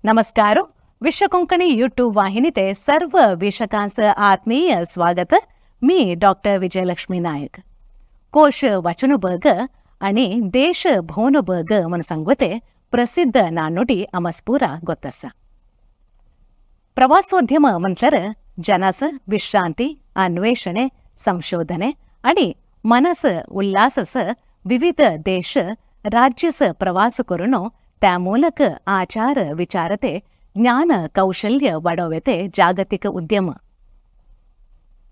नमस्कार. विश्व कोंकणी यूट्यूब वाहिनी ते सर्व वीक्षकांचं आत्मीय स्वागत. मी डॉक्टर विजयलक्ष्मी नायक. कोश वाचून बघ आणि देश भोवन बघ म्हण सांगते प्रसिद्ध नानुडी अमस्पुरा ಗೊತ್ತಸ. ಪ್ರವಾಸೋದ್ಯಮ म्हटल्यार जनास विश्रांती, अन्वेषणे, संशोधने आणि मनस उल्हासस विविध देश राज्यस प्रवास करून त्या ಮೂಲಕ आचार विचारते ज्ञान कौशल्य वाढवते जागतिक उद्यम.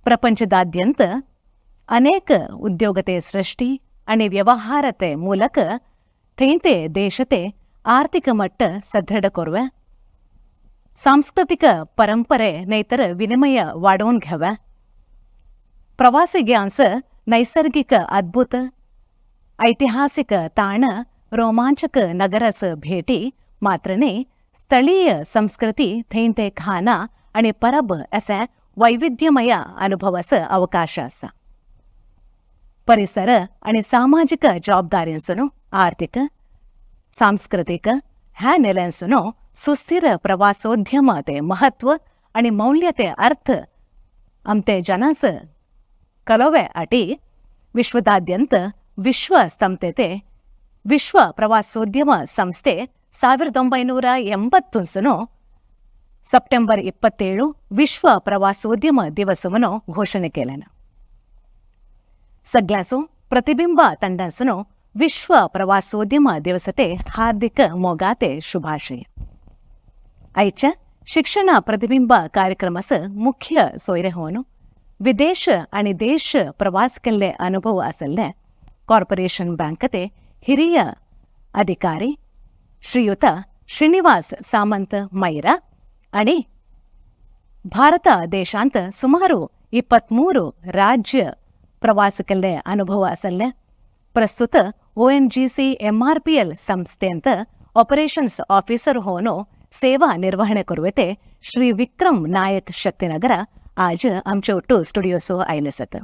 ಪ್ರಪಂಚದಾದ್ಯಂತ ಅನೇಕ ಉದ್ಯೋಗತೆ ಸೃಷ್ಟಿ आणि व्यवहारते ಮೂಲಕ थंयते ದೇಶತೆ ಆರ್ಥಿಕ ಮಟ್ಟ ಸದೃಢ करूया, सांस्कृतिक परंपरे नैतर विनिमय वाढवून घ्याव्या. प्रवासी नैसर्गिक अद्भुत, ऐतिहासिक ताण, रोमांचक नगरस भेटी मात्रने ಸ್ಥಳೀಯ ಸಂಸ್ಕೃತಿ, थंयते खाना आणि परब असे वैविध्यमय अनुभवास अवकाश आसा. परिसर आणि सामाजिक जबाबदारींसून आर्थिक, सांस्कृतिक ह्या नेल्यांसून सुस्थिर प्रवासोद्यम ते महत्व आणि मौल्य ते अर्थ आमते जनास कलोवे आटी ವಿಶ್ವದಾದ್ಯಂತ ವಿಶ್ವ ಸಂಸ್ಥೆ ವಿಶ್ವ ಪ್ರವಾಸೋದ್ಯಮ ಸಂಸ್ಥೆ 1980 ಸೆಪ್ಟೆಂಬರ್ 27 ವಿಶ್ವ ಪ್ರವಾಸೋದ್ಯಮ ದಿವಸವನ್ನು ಘೋಷಣೆ केलेನ. सगळ्यांसो प्रतिबिंब ತಂಡಾंसुनो ವಿಶ್ವ ಪ್ರವಾಸೋದ್ಯಮ ದಿವಸತೆ हार्दिक मोगाते शुभाशय. आयच्या शिक्षण प्रतिबिंब कार्यक्रमास मुख्य सोयरे होवन विदेश आणि देश प्रवास केल्ले अनुभव आसल्ले कॉर्पोरेशन बँकते हिरिय अधिकारी श्रीयुत श्रीनिवास सामंत ಮೈರಾ आणि ಭಾರತ ದೇಶಾಂತ ಸುಮಾರು 23 ರಾಜ್ಯ ಪ್ರವಾಸ केल्ले ಅನುಭವ आसल्ले, ಪ್ರಸ್ತುತ ಒಎನ್ಜಿಸಿ ಎಂಆರ್ಪಿಎಲ್ ಸಂಸ್ಥೆಯಂತ ಆಪರೇಷನ್ಸ್ ಆಫೀಸರ್ होनो सेवा निर्वहणे करूं श्री विक्रम नायक शक्तीनगर आज आमचे ಒಟ್ಟು स्टुडिओसो आयले आसात.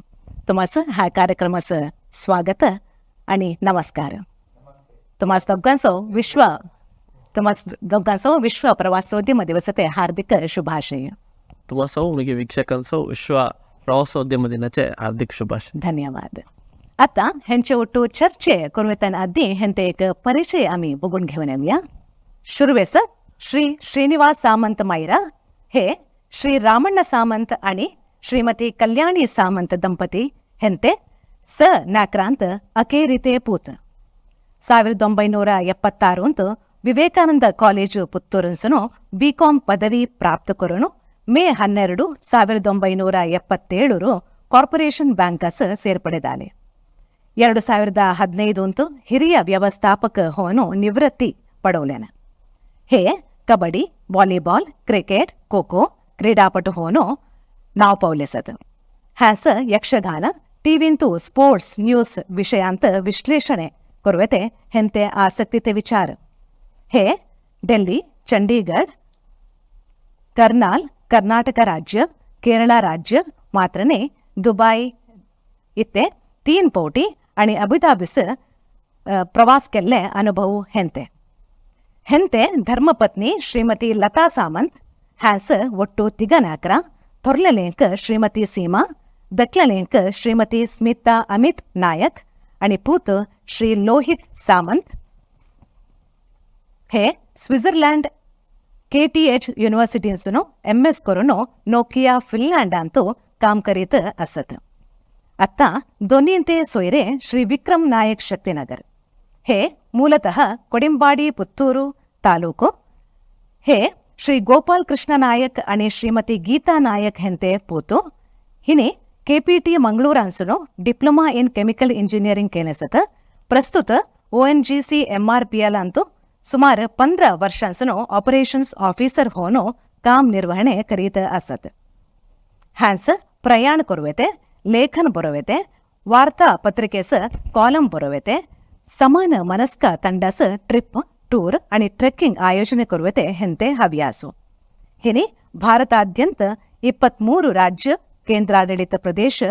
तुमाचं ह्या कार्यक्रमाचं स्वागत आणि नमस्कार. तुम्हा दोघांचो विश्व प्रवासोद्यम दिवसते हार्दिक शुभाशय. तुम्हा सौ मुगे वीक्षकांचो विश्व प्रवासोद्यम दिनाचे हार्दिक शुभाशय. धन्यवाद. आता हेंचे ಒಟ್ಟು ಚರ್ಚೆ करूं आदी हेंते एक परिचय आमी बघून घेऊन येऊया. सुरवेस श्री श्रीनिवास सामंत मायरा हे श्री रामण्ण सामंत आणि श्रीमती कल्याणी सामंत ದಂಪತಿ ಹೆಂತೆ ಸ ನಾಕ್ರಾಂತ ಅಕೇರಿತೆ ಪೂತ. 1976 ವಿವೇಕಾನಂದ ಕಾಲೇಜು ಪುತ್ತೂರುನ್ಸನು ಬಿಕಾಂ ಪದವಿ ಪ್ರಾಪ್ತ ಕರುನು ಮೇ 12 1977 ಕಾರ್ಪೊರೇಷನ್ ಬ್ಯಾಂಕಸ್ ಸೇರ್ಪಡೆದಾಲೆ. 2015 ಹಿರಿಯ ವ್ಯವಸ್ಥಾಪಕ ಹೋನು ನಿವೃತ್ತಿ ಪಡವಲೇನ. ಹೇ ಕಬಡ್ಡಿ, ವಾಲಿಬಾಲ್, ಕ್ರಿಕೆಟ್, ಖೋ ಕ್ರೀಡಾಪಟು ಹೋನು ನಾವ್ ಪೌಲೆಸದ್. ಹ್ಯಾಸ ಯಕ್ಷಗಾನ, ಟಿವಿಂತು ಸ್ಪೋರ್ಟ್ಸ್ ನ್ಯೂಸ್ ವಿಷಯಾಂತ ವಿಶ್ಲೇಷಣೆ ಕೊರುವೆತೆ ಹೆಂತೆ ಆಸಕ್ತಿತೆ ವಿಚಾರ. ಹೇ ಡೆಲ್ಲಿ, ಚಂಡೀಗಢ, ಕರ್ನಾಲ್, ಕರ್ನಾಟಕ ರಾಜ್ಯ, ಕೇರಳ ರಾಜ್ಯ ಮಾತ್ರನೇ दुबई इत्ते 3 पवटी आणि अबुधाबीस प्रवास केल्ले अनुभव हेंते. हेंते धर्मपत्नी श्रीमती लता सामंत ಹ್ಯಾಸ್ ಒಟ್ಟು ತಿಗನಾಕ್ರ, ಥೊರ್ಲೆಲೇಂಕ್ ಶ್ರೀಮತಿ ಸೀಮಾ, ದಕ್ಲಲೇಂಕ್ ಶ್ರೀಮತಿ ಸ್ಮಿತಾ ಅಮಿತ್ ನಾಯಕ್ आणि पूत श्री लोहित सामंत. हे स्वित्झर्लंड केटीएच युनिव्हर्सिटींसून एमएस करून नोकिया फिनलँडांतू काम करीत असत. आत्ता दोन्हींते सोयरे श्री विक्रम नायक शक्तीनगर हे ಮೂಲತಃ ಕೊಡಿಂಬಾಡಿ, ಪುತ್ತೂರು ತಾಲೂಕು. हे श्री गोपाल कृष्ण नायक आणि श्रीमती गीता नायक हेंते पूतो. हिने केपीटी मंगळूरांसून डिप्लोमा इन केमिकल इंजिनिअरिंग केलें. प्रस्तुत ओएनजीसी एमआरपीएल अंतू सुमार 15 वर्षांसून ऑपरेशन्स ऑफिसर होनो काम निर्वहणे करीत आसत. हॅन्स प्रयाण करूं, लेखन बरोवेते, वार्ता पत्रिकेस कॉलम बरोवेते, समान मनस्क ತಂಡಸ ಟ್ರಿಪ್, ಟೂರ್ आणि ಟ್ರೆಕ್ಕಿಂಗ್ ಆಯೋಜನೆ ಕರುವೆತೆ ಹೆಂತೆ ಹವ್ಯಾಸು. ಹಿನಿ ಭಾರತಾದ್ಯಂತ 23 ರಾಜ್ಯ, ಕೇಂದ್ರಾಡಳಿತ ಪ್ರದೇಶ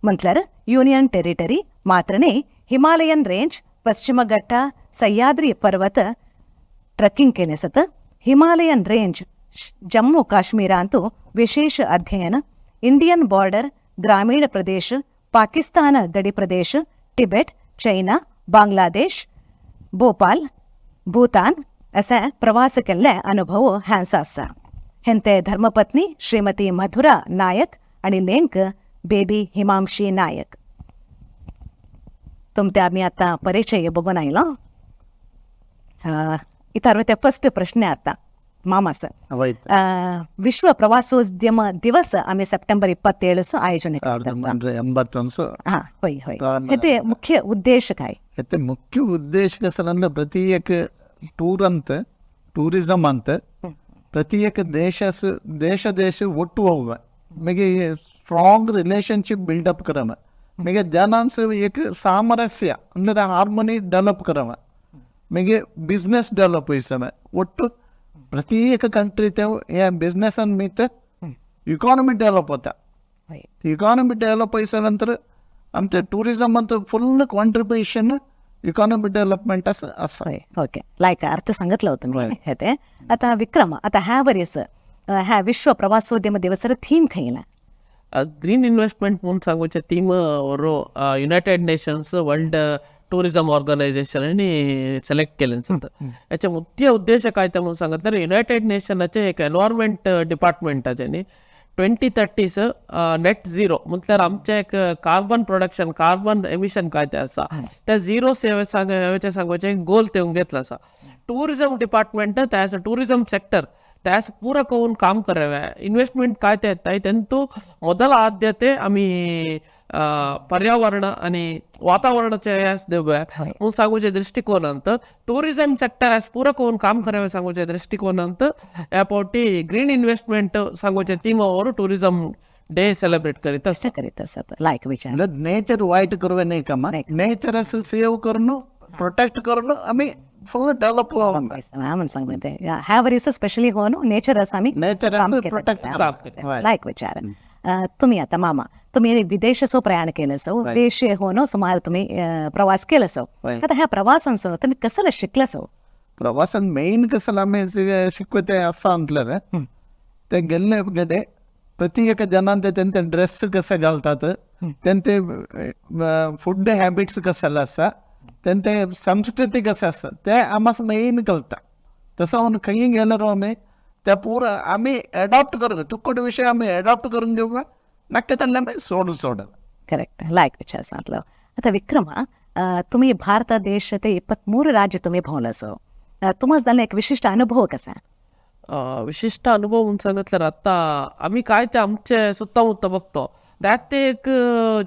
ಮಂತ್ಲರ್ ಯೂನಿಯನ್ ಟೆರಿಟರಿ ಮಾತ್ರನೇ ಹಿಮಾಲಯನ್ ರೇಂಜ್, ಪಶ್ಚಿಮ ಘಟ್ಟ, ಸಹ್ಯಾದ್ರಿ ಪರ್ವತ ಟ್ರೆಕ್ಕಿಂಗ್ केलेसत. हिमालयन रेंज जम्मू काश्मीरांतु विशेष अध्ययन, इंडियन बॉर्डर, ग्रामीण प्रदेश, पाकिस्तान गडी प्रदेश, टिबेट, चैना, बांगलादेश, भोपाल, भूतान असे प्रवास केल्ले अनुभव ह्यांचो आसा. हेंते धर्मपत्नी श्रीमती मधुरा नायक आणि लेंक बेबी हिमांशी नायक. तुमते आमी आतां परिचय बघून आयलो. इतार ते फर्स्ट प्रश्न आता मामा सर. ಅವೈತ್. ವಿಶ್ವ ಪ್ರವಾಸೋದ್ಯಮ ದಿವಸ ಆಮಿ ಸೆಪ್ಟೆಂಬರ್ 27 ಆಯೋಜನೆ ಸಾವಿರದ ಒಂಬೈನೂರ ಎಂಬತ್ತೊಂದು. हा, होय होय. ಪ್ರಾರಂಭ. हे ते मुख्य उद्देश काय? ಮತ್ತೆ ಮುಖ್ಯ ಉದ್ದೇಶ ಅಂದ್ರೆ ಪ್ರತಿ ಟೂರ್ ಅಂತ, ಟೂರಿಸಮ್ ಅಂತ ಪ್ರತಿ ದೇಶ ದೇಶ ದೇಶ ಒಟ್ಟು ಹೋಗುವ ಮಗೆ ಸ್ಟ್ರಾಂಗ್ ರಿಲೇಶನ್ಶಿಪ್ ಬಿಲ್ಡಪ್ ಕರಮ, ಮಗೆ ಜನಾನ್ಸ್ ಏಕ ಸಾಮರಸ್ಯ ಅಂದ್ರೆ ಹಾರ್ಮೋನಿ ಡೆವಲಪ್ ಕರಮ, ಮಗೆ ಬಿಸ್ನೆಸ್ ಡೆವಲಪ್ ಹೋಯ್ಸಮ. ಒಟ್ಟು ಪ್ರತಿ ಕಂಟ್ರಿ ಬಿಸ್ನೆಸ್ ಅನ್ ಮೀತ್ ಇಕಾನಮಿ ಡೆವಲಪ್ होता. होय. इकॉनॉमी डेव्हलप व्हायच्या आमचे टुरिझम ಅಂತ फुल कॉन्ट्रिब्युशन इकॉनॉमी डेव्हलपमेंट असं असं. होय, ओके, लायक अर्थ सांगितलं तुम्ही हे ते. आता विक्रम, आता ह्या वरीस ह्या विश्व प्रवासोद्यम दिवसर थीम खंयला? ग्रीन इन्व्हेस्टमेंट म्हणून सांगूचे थीम ಅವರು United Nations world tourism organisation आणि सिलेक्ट केले सर. याचे मुख्य उद्देश काय ते म्हणून सांगत तर युनायटेड नेशनाचे एक एनवायरमेंट डिपार्टमेंटाचे न्ही 2030 नेट झिरो, म्हटल्यार आमचे एक कार्बन प्रोडक्शन, कार्बन एमिशन काय ते आसा त्या झिरो सेवे सांग सांगपाचें एक गोल ते घेतला आसा. टुरिझम डिपार्टमेंट त्यास टुरिझम सेक्टर त्यास पूरक होऊन काम करावे, इन्व्हेस्टमेंट काय ते येताय तेंतू ಮೊದಲ ಆದ್ಯತೆ आमी पर्यावरण आणि वातावरणाचे यास देऊया म्हणून सांगूचे दृष्टिकोनांत, टुरिझम सेक्टर यास पूरक होऊन काम करावे सांगूचे दृष्टिकोनांत या पावटी ग्रीन इन्व्हेस्टमेंट सांगूचे थीम ಅವರು टुरिझम डे सेलिब्रेट करीत आसा. असं करीत असत, लायक विचार. नेचर वाईट करूया नाही का, नेचर असं सेव्ह करून प्रोटेक्ट करून आम्ही फुल डेव्हलप म्हणून सांगते ह्या वरीस स्पेशली हो नेचर असं आम्ही नेचर काम असं केलं. प्रोटेक्ट. काम. लायक विचार. तुम्ही आता मामा, तुम्ही विदेशसो प्रयाण केलं सो, देश हो नो सुमार तुम्ही प्रवास केलं सो. होय. आता ह्या प्रवासांसो तुम्ही कसं शिकलं सो? प्रवासान मेन कसं आम्ही शिकवते असं म्हटलं ते गेल्ले गडे प्रति एक जनांचे त्यांचे ड्रेस कसे घालतात, त्यांचे फूड हॅबिट्स कसे आसा, त्यांचे संस्कृती कसं आसा ते आम्हाला मेन कळता. तसं म्हणून खंय गेल्यार आमी त्या पुरा आम्ही अडॉप्ट करून तुक्कट विषय आम्ही अडॉप्ट करून घेऊ नक्की त्यांना आमी सोडून सोडत. करेक्ट, लायक विचार सांगलो. आता विक्रम, तुम्ही भारत देश ते 23 राज्य तुम्ही भोवलं सो, तुम्हाला जाल्ले एक विशिष्ट अनुभव कसा? विशिष्ट अनुभव म्हणून सांगितल्यार आता आम्ही काय ते आमचे सुत्तामुत्ता बघतो त्यात ते एक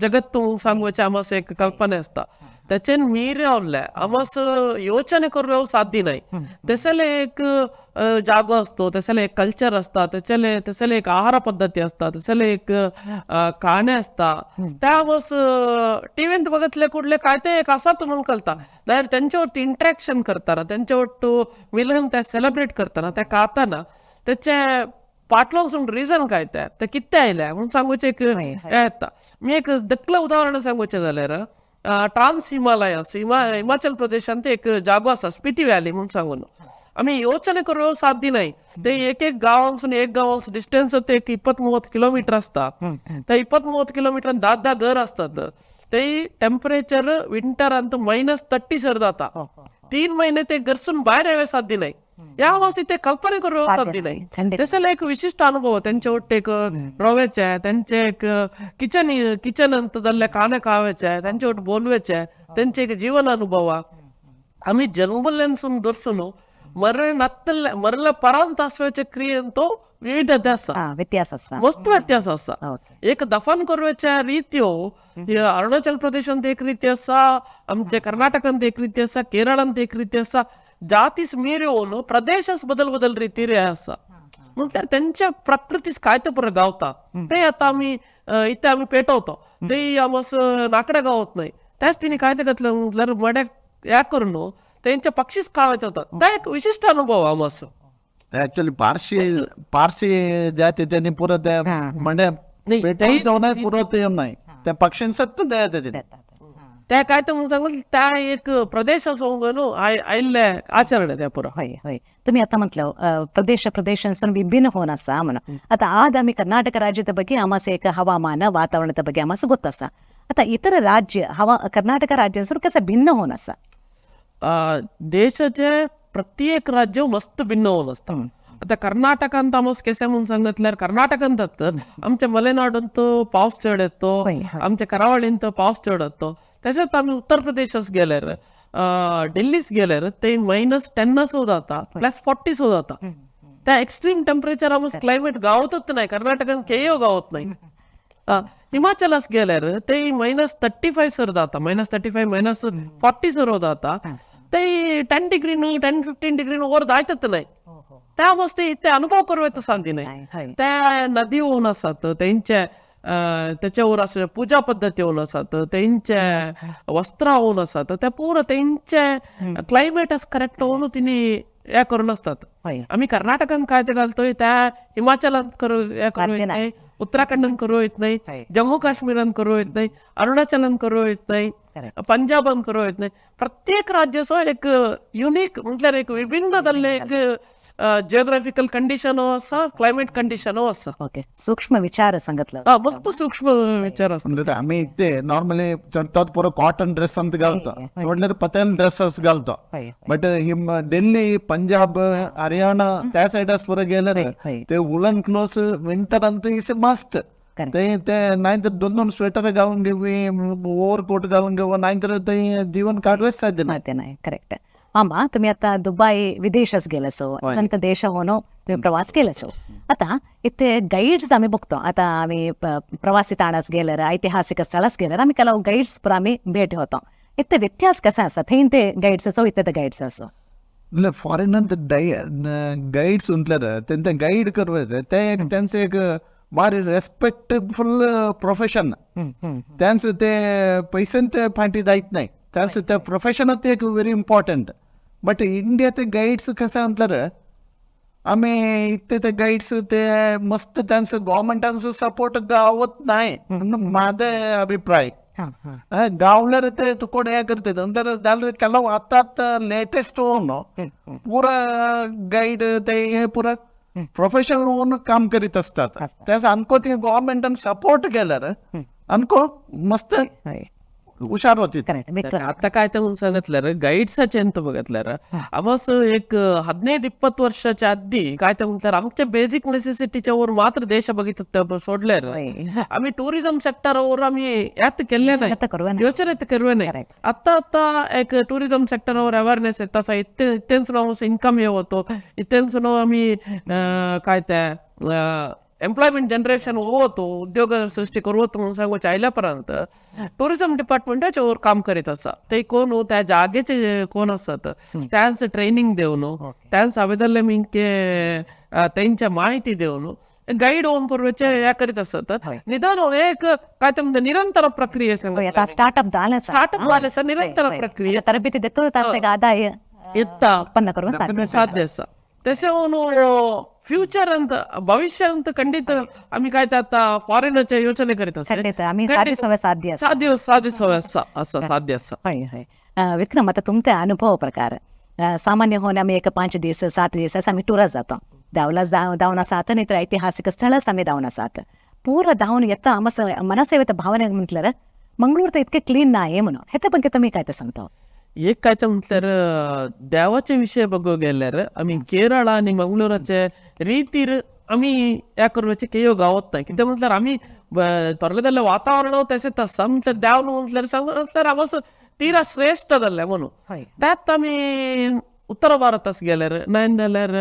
जगत म्हणून सांगूचे आमास एक कल्पना असता, त्याच्यान मीर रावले आमास योचने करूं साध्य नाही. तसले एक जागो असतो, तसले एक कल्चर असता, त्याच्याले तसले एक आहार पद्धती असता, तसले एक खाणे असता. त्या आमास टीव्हीत बघितले कुठले काय ते एक असात म्हणून कळता. नाहीतर त्यांच्यावरती इंटरॅक्शन करताना, त्यांच्यावर मिलन त्या सेलिब्रेट करताना, त्या खाताना त्याच्या पाटलोन रिझन काय त्या ते कित्ते आयले म्हणून सांगूचे एक हय, हय. हे येता. मी एक दखल उदाहरण सांगूचें जाल्यार ट्रान्स हिमालयास हिमाचल प्रदेशांत एक जागो आसा स्पिती व्हॅली म्हणून सांगून आमी योचने करूं साध्य नाही. ते एक एक गांवांसून एक गांवांसून डिस्टन्स ते एक 20-30 किलोमीटर आसता. त्या 20-30 किलोमीटर 10-10 घर असतात. ते टेम्परेचर विंटर अंत -30 सर जाता. 3 महिने ते घरसून बाहेर येवे साध्य नाही. या वासी ते कल्पना करूं साध्य साध्य नाही. नाही. थंडी. तसले एक विशिष्ट अनुभव त्यांचे ಒಟ್ಟು एक रव्याचे, त्यांचे एक किचन किचन ಅಂತ जाल्ले खाणे खाव्याचे, त्यांचे ಒಟ್ಟು बोलवेचे, त्यांचे एक जीवन अनुभव. आम्ही जन्मल्यासून दर्शन मरण नत्तल्ले मरల परांत आसवेचे क्रियेंतो विविधತೆ आसा. हा, व्यत्यास आसा. मस्त व्यत्यास आसा. ओके. एक दफन करवेच्या ರೀತಿಯು ಈ ಅರುಣಾಚಲ್ ಪ್ರದೇಶ ಅಂತ एक ರೀತಿ आसा, आमचे कर्नाटक ಅಂತ एक ರೀತಿ आसा, केरळ ಅಂತ एक ರೀತಿ आसा. जातीस मीर येवन प्रदेशच बदल बदल रीती आसा. म्हटल्यार त्यांच्या प्रकृतीस काय ते पुरो गावता ते आता आमी इथे आमी पेटवतो ते आमस नाकड्या गावत नाही. त्याच तिने काय ते घातलं म्हटल्यार मड्याक ह्या करून न्हू तेंच्या पक्षीच खावायचे होता. त्या एक विशिष्ट अनुभव आमस. ऍक्च्युली पारशी पारसी जाती त्यांनी पुरं त्या हा. म्हणजे नाही, पेटवून नाही पुरवत येऊन नाही त्या पक्षांसत द्यायचं. देतात. त्या काय ते म्हणून सांगून त्या एक प्रदेश सोंगून आयिल्ले आचरण त्या पुरो. हय हय, तुम्ही आता म्हटलं प्रदेश प्रदेशांसून विभिन्न होऊन आसा म्हणून. आता आज आम्ही कर्नाटक राज्यದ ಬಗ್ಗೆ ಆಮಾಸ ಏಕ ಹವಾಮಾನ ವಾತಾವರಣದ ಬಗ್ಗೆ ಆಮಾಸ ಗೊತ್ತಾಸ. आता इतर राज्य हवा कर्नाटक राज्यांसून कसं भिन्न होऊन आसा? देशाचे प्रत्येक राज्य मस्त भिन्न होऊन असता. आता कर्नाटक ಅಂತ आमस केसे म्हणून सांगितल्यार कर्नाटकांत आमच्या मलेनाडूंत पावस चड येतो, आमच्या करावळींत पावस चड येतो. तशेंच आमी उत्तर प्रदेशास गेल्यार, दिल्लीस गेल्यार ते -10 सुद्दां जाता, +40 सुद्दां जाता. त्या एक्स्ट्रीम टेम्परेचर आमस क्लायमेट गावतच नाही, कर्नाटकांत केयो गावत नाही. हिमाचलास गेल्यार ते -35 सर जाता, -35 -40 सर जाता. ते 10 डिग्रीनु 10-15 डिग्रीनु वर जायतच नाही. त्या मस्ती ते अनुभव करू येत सांगती नाही. त्या नदी होऊन आसात, तेंचे त्याच्यावर असं पूजा पद्धती होऊन आसात, तेंचे वस्त्र होऊन आसात, त्या पुरो तेंचे क्लायमेट करेक्ट होऊन तिने हे करून असतात. आम्ही कर्नाटकांत काय ते घालतोय त्या हिमाचलांत करू हे करू येत नाही, उत्तराखंडात करू येत नाही, जम्मू काश्मीरात करू येत नाही, अरुणाचलांत करू येत नाही, पंजाबान करू येत नाही. प्रत्येक राज्याचो एक युनिक म्हटल्यार एक विभिन्न जाल्ले एक जिओग्राफिकल कंडिशन आसा, क्लायमेट कंडिशन आसा. ओके, सूक्ष्म विचार सांगितलं. मस्त सूक्ष्म विचार आसा. म्हणजे आम्ही इथे नॉर्मली चडतात पुरो कॉटन ड्रेस ಅಂತ घालतो, सोडल्यार पतन ड्रेसेस घालतो. बट हिम दिल्ली, पंजाब, हरियाणा त्या सायडास पुरो गेल्यार ते वुलन क्लोथ्स विंटर ಅಂತ is must. ते ते नाहीतर दोन दोन स्वेटर घालून घेऊ, ओव्हर कोट घालून घेऊ, नाहीतर ते जीवन काढवेच साध्य नाही. करेक्ट. मामा, तुम्ही आता दुबई विदेशच गेलसो, संत देश होनो तुम्ही प्रवास केलसो. आता इथे गाईड्स आम्ही बघतो. आता आम्ही प्रवासी ताणास गेल्यार, ऐतिहासिक स्थळास गेल्यार आम्ही ಕೆಲವು गाईड्स पुरा आम्ही भेट होतो. इथे व्यत्यास कसा आसा थंय ते गाईड्स असो, इथे ते गाईड्स असो? ಇಲ್ಲ, ಫಾರಿನ್ ಅಂತ ಗೈಡ್ಸ್ ಉಂಟ್ಲಾರ तेंचे गाईड करवे ते एक त्यांचं एक भारी रेस्पेक्टफुल प्रोफेशन. त्यांचं ते पैसे ते फाटी जायत नाही, त्यांचं ते प्रोफेशन ते एक व्हेरी इम्पॉर्टंट. बट इंडिया ते गाईड्स कसं म्हटल्यार आम्ही इथे ते गाईड्स ते मस्त त्यांचं गव्हर्मेंटांचं सपोर्ट गावत नाही म्हणून माझा अभिप्राय. गावल्यार ते तुकोड हे करतात म्हटल्यार जाल्यार ಕೆಲವು आता लेटेस्ट होऊन पुरा गाईड ते हे पुरा प्रोफेशनल होऊन काम करीत असतात. त्याचा अनको ते गव्हर्मेंटान सपोर्ट केल्यार अनको मस्त हुशार होती. आता काय ते म्हणून सांगितलं गाईड्साचे ಅಂತ बघितल्यार आमस एक 15-20 वर्षाच्या आधी काय ते म्हटल्यार आमच्या बेसिक नेसेसिटीच्या वर मात्र देश बघितलं सोडल्यार आम्ही टुरिझम सेक्टर वर आम्ही यात केले नाही, योचने करूया नाही. आता आता एक टुरिझम सेक्टर वर अवेअरनेस येत असा, इत्तेच इन्कम येवतो, इत्तेच आम्ही काय ते एम्प्लॉयमेंट जनरेशन होतो, उद्योग सृष्टी करवत म्हणून सांगू आयल्यापर्यंत टुरिझम डिपार्टमेंटाचे वर काम करीत आसा. ते कोण त्या जागेचे कोण आसत त्यांचं ट्रेनिंग देवन, त्यांचं आवेदन मिंके त्यांच्या माहिती देवन गाईड होऊन करूचे हे करीत आसत. निदान एक काय ते म्हणजे निरंतर प्रक्रिया सांगा. स्टार्टअप झाले, स्टार्टअप झाले सर, निरंतर प्रक्रिया तरबेती देतो आदाय येता उत्पन्न करून साध्य आसा. तशें फ्युचर ಅಂತ भविष्य ಅಂತ ಖಂಡಿತ आम्ही काय ते आता फॉरेनाचे योजने करीत आसा. आम्ही साध्य साध्य साध्य आसा, साध्य आसा. हय हय. विक्रम, आता तुमच्या अनुभव प्रकार सामान्य होऊन आम्ही एक 5 दीस 7 दीस असं आम्ही टुरास जातो, धांवला धांवन आसात, नाही तर ऐतिहासिक स्थळच आम्ही धांवन आसात. पूरा धांवन येता आमस मनासेवेत भावने म्हटल्यार मंगळूर तर इतके क्लीन नाही म्हणून हे तर पण तुम्ही काय ते सांगता? एक काय ते म्हटल्यार देवाचे विषय बघू गेल्यार आम्ही केरळ आणि मंगळूराचे रीतीर आम्ही ह्या करूचे केयो गावत नाही. कितें म्हटल्यार आम्ही थोडलें जाल्लें वातावरण तशेंच आसा. म्हटल्यार देव न्हू म्हटल्यार सांग म्हटल्यार आमस तीरा श्रेश्ठ जाल्लें म्हणून त्यात आमी उत्तर भारतास गेल्यार नाय जाल्यार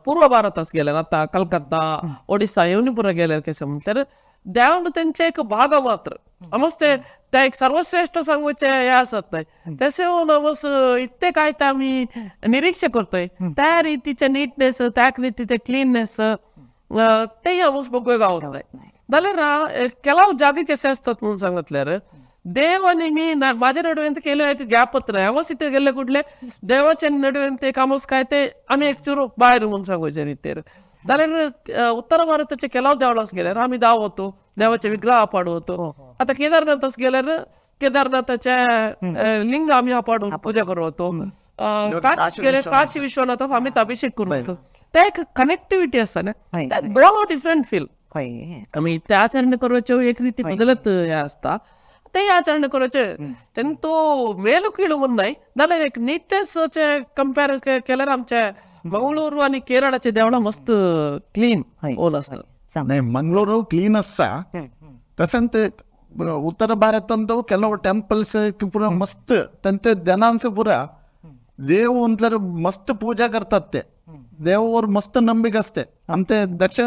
पूर्व भारतास गेल्यार आतां कलकत्ता, ओडिसा येवनी पुरा गेल्यार कशें म्हटल्यार देव तेंचे एक भाग मात्र आमस ते त्या एक सर्वश्रेष्ठ सांगूचे हे आसत नाही. तशें आमस इतके काय ते आमी निरीक्षे करतोय त्या रितीचे नीटनेस, त्या रितीचे क्लीननेस तेय आमस बघूय गावत नाही. जाल्यार ಕೆಲವು जागे कशे आसतात म्हणून सांगितल्यार देव आणि मी माझ्या नडवे केलं एक गॅपच नाही. आमस इथे गेले कुठले देवाच्या नडवे ते कामच काय ते आम्ही एक चुरू बाहेर म्हणून सांगूचे रितेर. जाल्यार उत्तर भारताचे केलाव देवळास गेल्यार आमी दावतो देवाचे विग्रह पाडवतो. आतां केदारनाथास गेल्यार केदारनाथाचे लिंग आमी पाडून पुजा करवतो. काशी गेल्यार काशी विश्वनाथास आमी अभिषेक करवतो. ते एक कनेक्टिविटी आसा न्ही, बरो डिफरंट फील. आमी ते आचरण करवचे एक रीती बदलत हे आसता, ते आचरण करचे तेंतू मेलू कीळू म्हूण न्हय, जाल्यार एक नीटनेस कंपेर केल्यार आमचे मंगळूर आनी केरळाचे देवळां मस्त क्लीन ओल आसता. न्हय, मंगळूर क्लीन आसता. तशेंच उत्तर भारतांत ಕೆಲವು ಟೆಂಪಲ್ಸ್ ಪೂರ ಮಸ್ತ್ ತಂತೆ ಜನಾಂಶ ಪೂರ ದೇव म्हटल्यार मस्त पूजा करतात, ते देवावर मस्त ನಂಬಿಕೆ असते. आमचे दक्षिण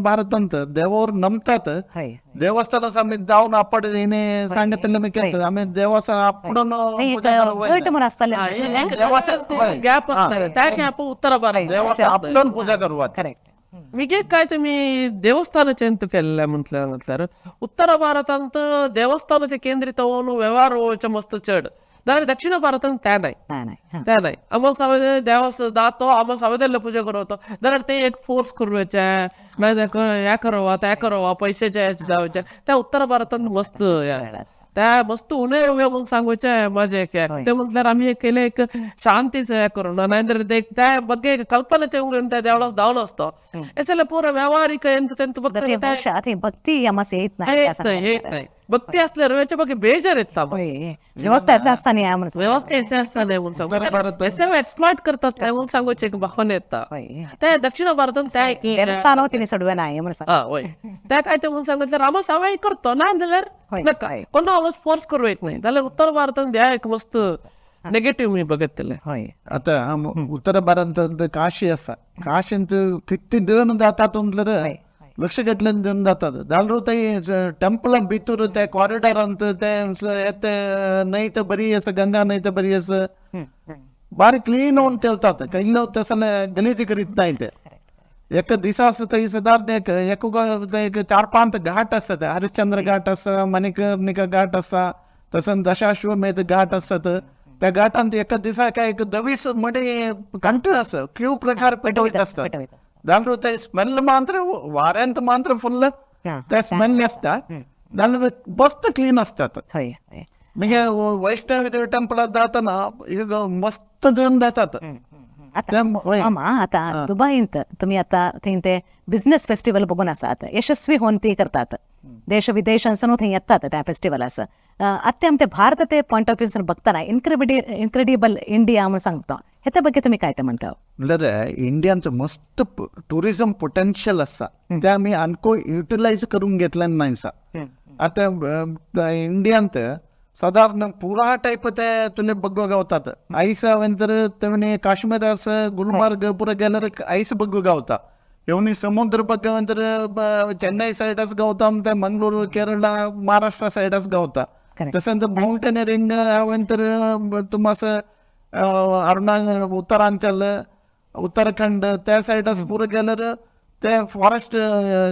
भारतांत देवावर नमतात. देवस्थानास आम्ही जाऊन आपण हेने सांगितलं मी केलं आम्ही देवास आपण गॅप असता उत्तर भारत देवास आपण पूजा करू. करेक्ट. मिगे काय तुमी देवस्थानाचे ಅಂತ केल्ले म्हटल्यार म्हटल्यार उत्तर भारतांत देवस्थानाचे केंद्रीत होऊन व्यवहार होवचे मस्त चड, जाल्यार दक्षिण भारतांत त्या नाही, त्या नाही. आम्हाला सवे देवास दातो आम्हाला सवेदल्ले पूजा करवतो, जाल्यार ते एक फोर्स करूचे नाही ह्या करवा त्या करवा पैशाचे जावचे. त्या उत्तर भारतांत मस्त त्या मस्त उणे उणे म्हणून सांगूचे माझे एक ते म्हटल्यार आमी केले एक शांतीच हे करून नाही तर त्या ಬಗ್ಗೆ कल्पना तेवंग त्या देवळास धांवन असतो. एसले पूरा व्यावहारिक भक्ती येत नाही, येत नाही. भक्ती असल्यावर याच्या ಬಗ್ಗೆ ಬೇಜಾರ್ येता, व्यवस्था असे असता नाही, व्यवस्था असे असता नाही म्हणून सांगू एक्सप्लॉइट करतात काय म्हणून सांगूचे एक भावना येता. त्या दक्षिण भारतान त्या देवस्थान तिने सोडवे नाही म्हणून हा वय त्या काय ते म्हणून सांगितलं रामा सवाई करतो ना जाल्यार नका कोण आवाज फोर्स करू येत नाही. जाल्यार उत्तर भारतान द्या एक मस्त नेगेटिव्ह मी बघितले. आता उत्तर भारतात काशी असा काशींत किती देवन जातात म्हटल्यार लक्ष घेतल्यान देवन जातात. जाल्यार ते टेंपल भितर ते कॉरिडॉरांत ते न्हंय तर बरी आसा, गंगा न्हंय तर बरी आसा, बारी क्लीन होऊन ठेवतात. इल्लो तसले गलीज करीत नाही ते. एक दिसा आसा थंय सदांच एक एक 4-5 घाट आसतात. हरिश्चंद्र घाट आसा, मणिकर्णिका घाट आसा, तसंच दशाश्वमेध घाट आसतात. त्या घाटांत एका दिसा काय एक दवीस मडे कंट आसा क्यू प्रकार पेटवत आसतात. जाल्यार ते स्मेल मात्र वाऱ्यांत मात्र फुल्ल ते स्मेल आसता, जाल्यार मस्त क्लीन आसतात. मागीर वैष्णव देव टेंपलात जातना मस्त देवन जातात. आता दुबईंत तुम्ही आता थंय ते बिझनेस फेस्टिवल बघून आसात, यशस्वी होऊन ती करतात, देश विदेशांसून थंय येतात त्या फेस्टिवलास. आतां आमचे भारत ते पॉयंट ऑफ व्यू बघताना इन्क्रेडिबल इंडिया म्हणून सांगता, हेच्या ಬಗ್ಗೆ तुम्ही काय ते म्हणता? म्हणल्यार इंडियांत मस्त टुरिझम पोटेन्शियल आसा, ते आमी आनको युटिलायज करून घेतले नाही आसा. आतां इंडियांत साधारण पुरा टायप ते तुले बग्गो गावतात. आयस हांवें तर तेणे काश्मीर आसा, गुलमर्ग पुरा गेल्यार आयस बग्गो गावता. येवनी समुद्र बग्ग तर चेन्नई सायडास गावता, ते मंगळूर केरळा महाराष्ट्र सायडास गावता. तशेंच माउंटेनियरींग हांवें तर तुमकां अरुणा उत्तरांचल उत्तराखंड त्या सायडास पुरा गेल्यार ते फॉरेस्ट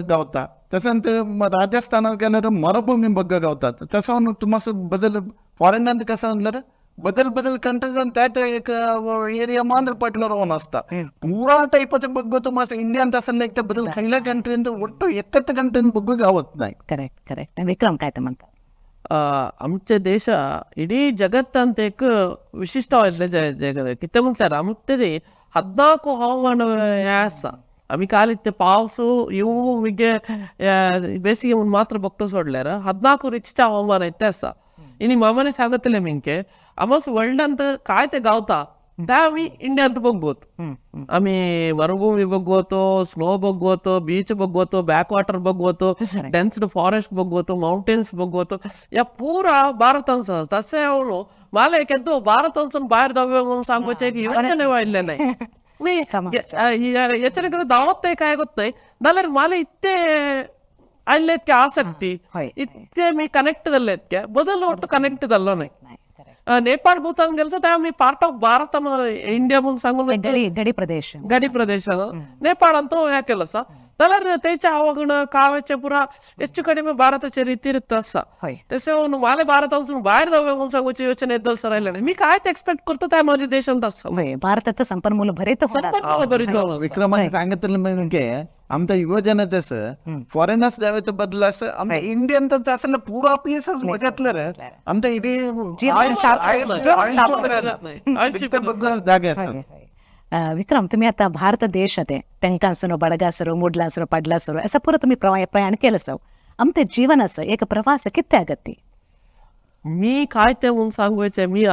गावता. तशेंच राजस्थानात गेल्यार मरुभूमी बग्ग गावतात. तसं तुमकां बदल फॉरेनांत कसं म्हणल्यार बदल बदल कंट्रीजान त्या त्या एक एरिया मात्र पर्टिक्युलर होऊन असता. पुरा टायपाचे बग्ग तुमकां इंडियांत आसले ते बदल खंयल्या कंट्रीन ಒಟ್ಟು ಎಕ್ಕತ್ತು ಕಂಟ್रीन बग्ग गावत नाही. Correct correct. विक्रम काय ते म्हणता? आमचे देಶ ಇಡೀ ಜಗತ್ತಂತ एक ವಿಶಿಷ್ಟವಾದ ಜಗದ कितें म्हटल्यार आमचे 14 हवामान हे आसा. आमी काल इतले पावस येवं मिगे ಬೇಸಿಗೆ म्हणून मात्र बघतो सोडल्यार 14 ऋतूचे हवामान ते आसा. इनी मामाने सांगतले मिंके आमस वर्ल्डांत काय ते गावता त्या आमी इंडियांत बघवत. आमी मरुभूमी बघवतो, स्नो बघवतो, बीच बघवतो, बॅक वॉटर बघवतो, डेन्स्ड फॉरेस्ट बघवतो, माउंटेन्स बघवतो. या पुरा भारतांत तशें ಅವನು माले केದ್ದು भारतांसून भायर जावया म्हणून सांगूचे एक योजने वायल्ले नाही. मी याच्याने दावत काय गोत नाही जाल्यार माले इतके आयले इतके आसक्ती इतके मी कनेक्ट जाल्ले इतके बदल ಒಟ್ಟು कनेक्ट जाल्लो नाही. नेपाळ भूतान गेलो त्या आमी पार्ट ऑफ भारत इंडिया म्हणून सांगून गडी प्रदेश गडी प्रदेश नेपाळ अंतू ह्या केलं सा. जाल्यार तेच्या हवागुण खाव्याचे पुरा ಹೆಚ್ಚು ಕಡಿಮೆ ಭಾರತಾचे रीती रित आसा. तशें माले भारतांसून भायर जावया म्हणून सांगूची योचने येतल सर आयले मी काय एक्सपेक्ट करतो त्या माझ्या देशांत आसा. भारताचा संपन्मूल भरीत संपन्मूल भरीत विक्रमान सांगितलं म्हणजे आमच्या युवजनतेस फॉरेनर्स जाव्याच्या बदलास आमच्या इंडियन तर असं पुरा पीस बघितलं रे आमच्या इथे जागे असतात. विक्रम, तुम्ही आता भारत देश ते तेंकांसनो बडगासरो मुडलासरो पडलासरो असं पुरं तुम्ही प्रयाण केलं सव आमच्या जीवनाचं एक प्रवास किती अगती? मी काय ते म्हणून सांगूचे मी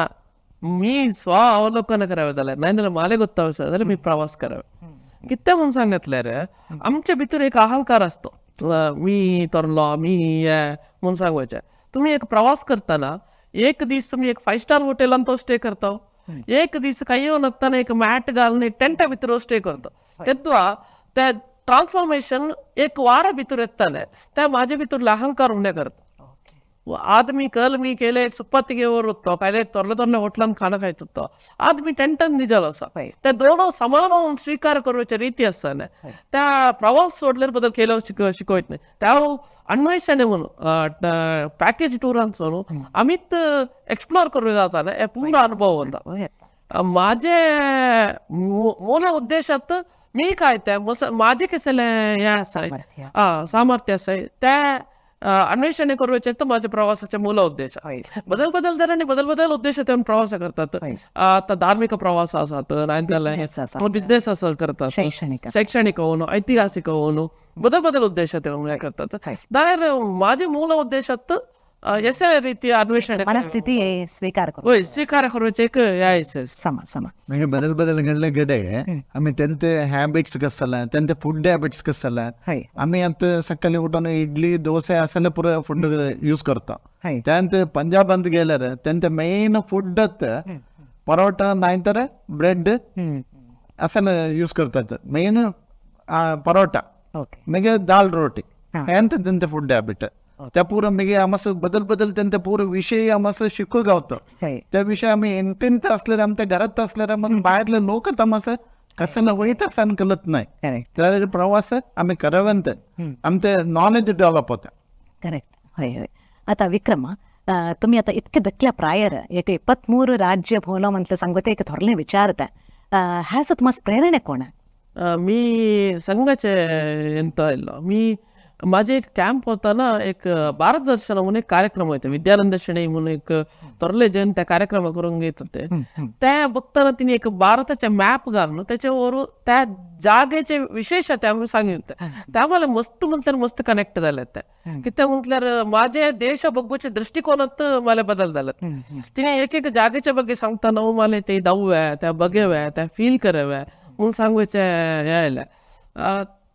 मी स्व अवलोकन करावे जाल्यार नाही जाल्यार माले गोत्तावे जाल्यार मी प्रवास करावे कितें म्हणून सांगितलं रे. आमचे भितर एक अहंकार असतो, मी तरलो मी म्हणून सांगूचे. तुम्ही एक प्रवास करताना एक दीस तुम्ही एक 5 स्टार हॉटेलान तो स्टे करता, एक दीस काही नसताना एक मॅट घालून एक टेंटा भितर स्टे करतो, तेद्वा त्या ट्रान्सफॉर्मेशन एक वारा भितर येताना त्या माझ्या भितरला अहंकार उणे करता. आदमी कल मी केले एक सुप्पत्तिಗೆ होतो कायले तोरले तोरले होटलान खाना खायत आदमी टेंटन निजल आसा. त्या दोनो समान स्वीकार करण्याच्या रीती आसताना त्या प्रवास सोडल्यार बदल केलं शिकवत नाही. त्या अन्वेषणे म्हणून पॅकेज टुरांचो आमीच एक्सप्लोर करून जाताना हे पूर्ण अनुभव होता. माझे मूल उद्देशात मी काय त्या माझे कसले हे आसा सामर्थ्य आसा त्या अन्वेषण करूचे तर माझ्या प्रवासाचे मूल उद्देश. बदल बदल जर आणि बदल बदल उद्देश ते प्रवास करतात. आता धार्मिक प्रवास आसात, बिझनेस असं करतात, शैक्षणिक होऊन ऐतिहासिक होऊन बदल बदल उद्देश ते करतात. जाल्यार माझे मूल उद्देशात एसे ರೀತಿಯ अन्वेषणे मनस्थिती स्वीकार होय स्वीकार करूचे एक समा समा म्हणजे बदल बदल घडले गडे आम्ही त्यांचे हॅबिट्स कसला त्यांचे फूड हॅबिट्स कसला आम्ही आता सकाळी उठून इडली दोसे असले पुरा फूड यूज करतो. त्यांचे पंजाब अंत गेल्यार त्यांचे मेन फूड परोटा नाहीतर ब्रेड असं यूज करतात. मेन परोटा मागीर दाल रोटी हेंच त्यांचे फूड हॅबिट. त्या पुरा मागीर आमचं बदल बदल त्यांचा पुरा विषय आमचं शिकू गावतो. त्या विषय आम्ही एंटींत असल्यार आमच्या घरात असल्यार मग बाहेरले लोक आमचं कसं वयत असं कळत नाही. त्या प्रवास आम्ही करावंत आमचे नॉलेज डेव्हलप होता. करेक्ट. हय हय. आता विक्रम, तुम्ही आता इतके दकल्या प्रायर एक 23 राज्य भोवलो म्हटलं सांगते एक थोरले विचारता ह्याच तुम्हाला प्रेरणा कोण? मी संघाचे ಎಂತ ಇಲ್ಲ. मी माझे एक कॅम्प होता ना, एक भारत दर्शन म्हणून एक कार्यक्रम होते, विद्यानंद शणै म्हणून एक थोरले जण त्या कार्यक्रम करून घेत होते. त्या बघताना तिने एक भारताचे मॅप घालून त्याच्यावर त्या जागेचे विशेष त्यामुळे सांगितलं. त्यामुळे मस्त म्हटल्यार मस्त कनेक्ट झाले त्या की त्या म्हटल्यार माझे देश बघूचे दृष्टिकोनात मला बदल झाले. तिने एक एक जागेच्या ಬಗ್ಗೆ सांगताना मला ते दाव्या त्या बघेव्या त्या फील कराव्या म्हणून सांगूचे यायला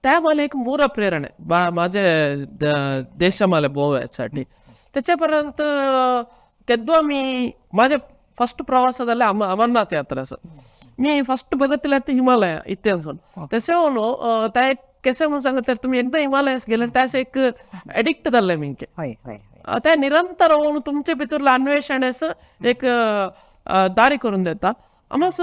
त्या मला एक मूळ प्रेरणा बा माझे देश मला भोवण्यासाठी. त्याच्यापर्यंत तेव्हा मी माझ्या फर्स्ट प्रवास झाला अमरनाथ यात्रा. मी फर्स्ट बघितलं ते हिमालय इतिहास तसे होऊन त्या एक कसे म्हणून सांगत तुम्ही एकदा हिमालयास गेले त्यास एक एडिक्ट झालं मी त्या निरंतर होऊन तुमच्या भितरलं अन्वेषणास एक दारी करून देता. आमस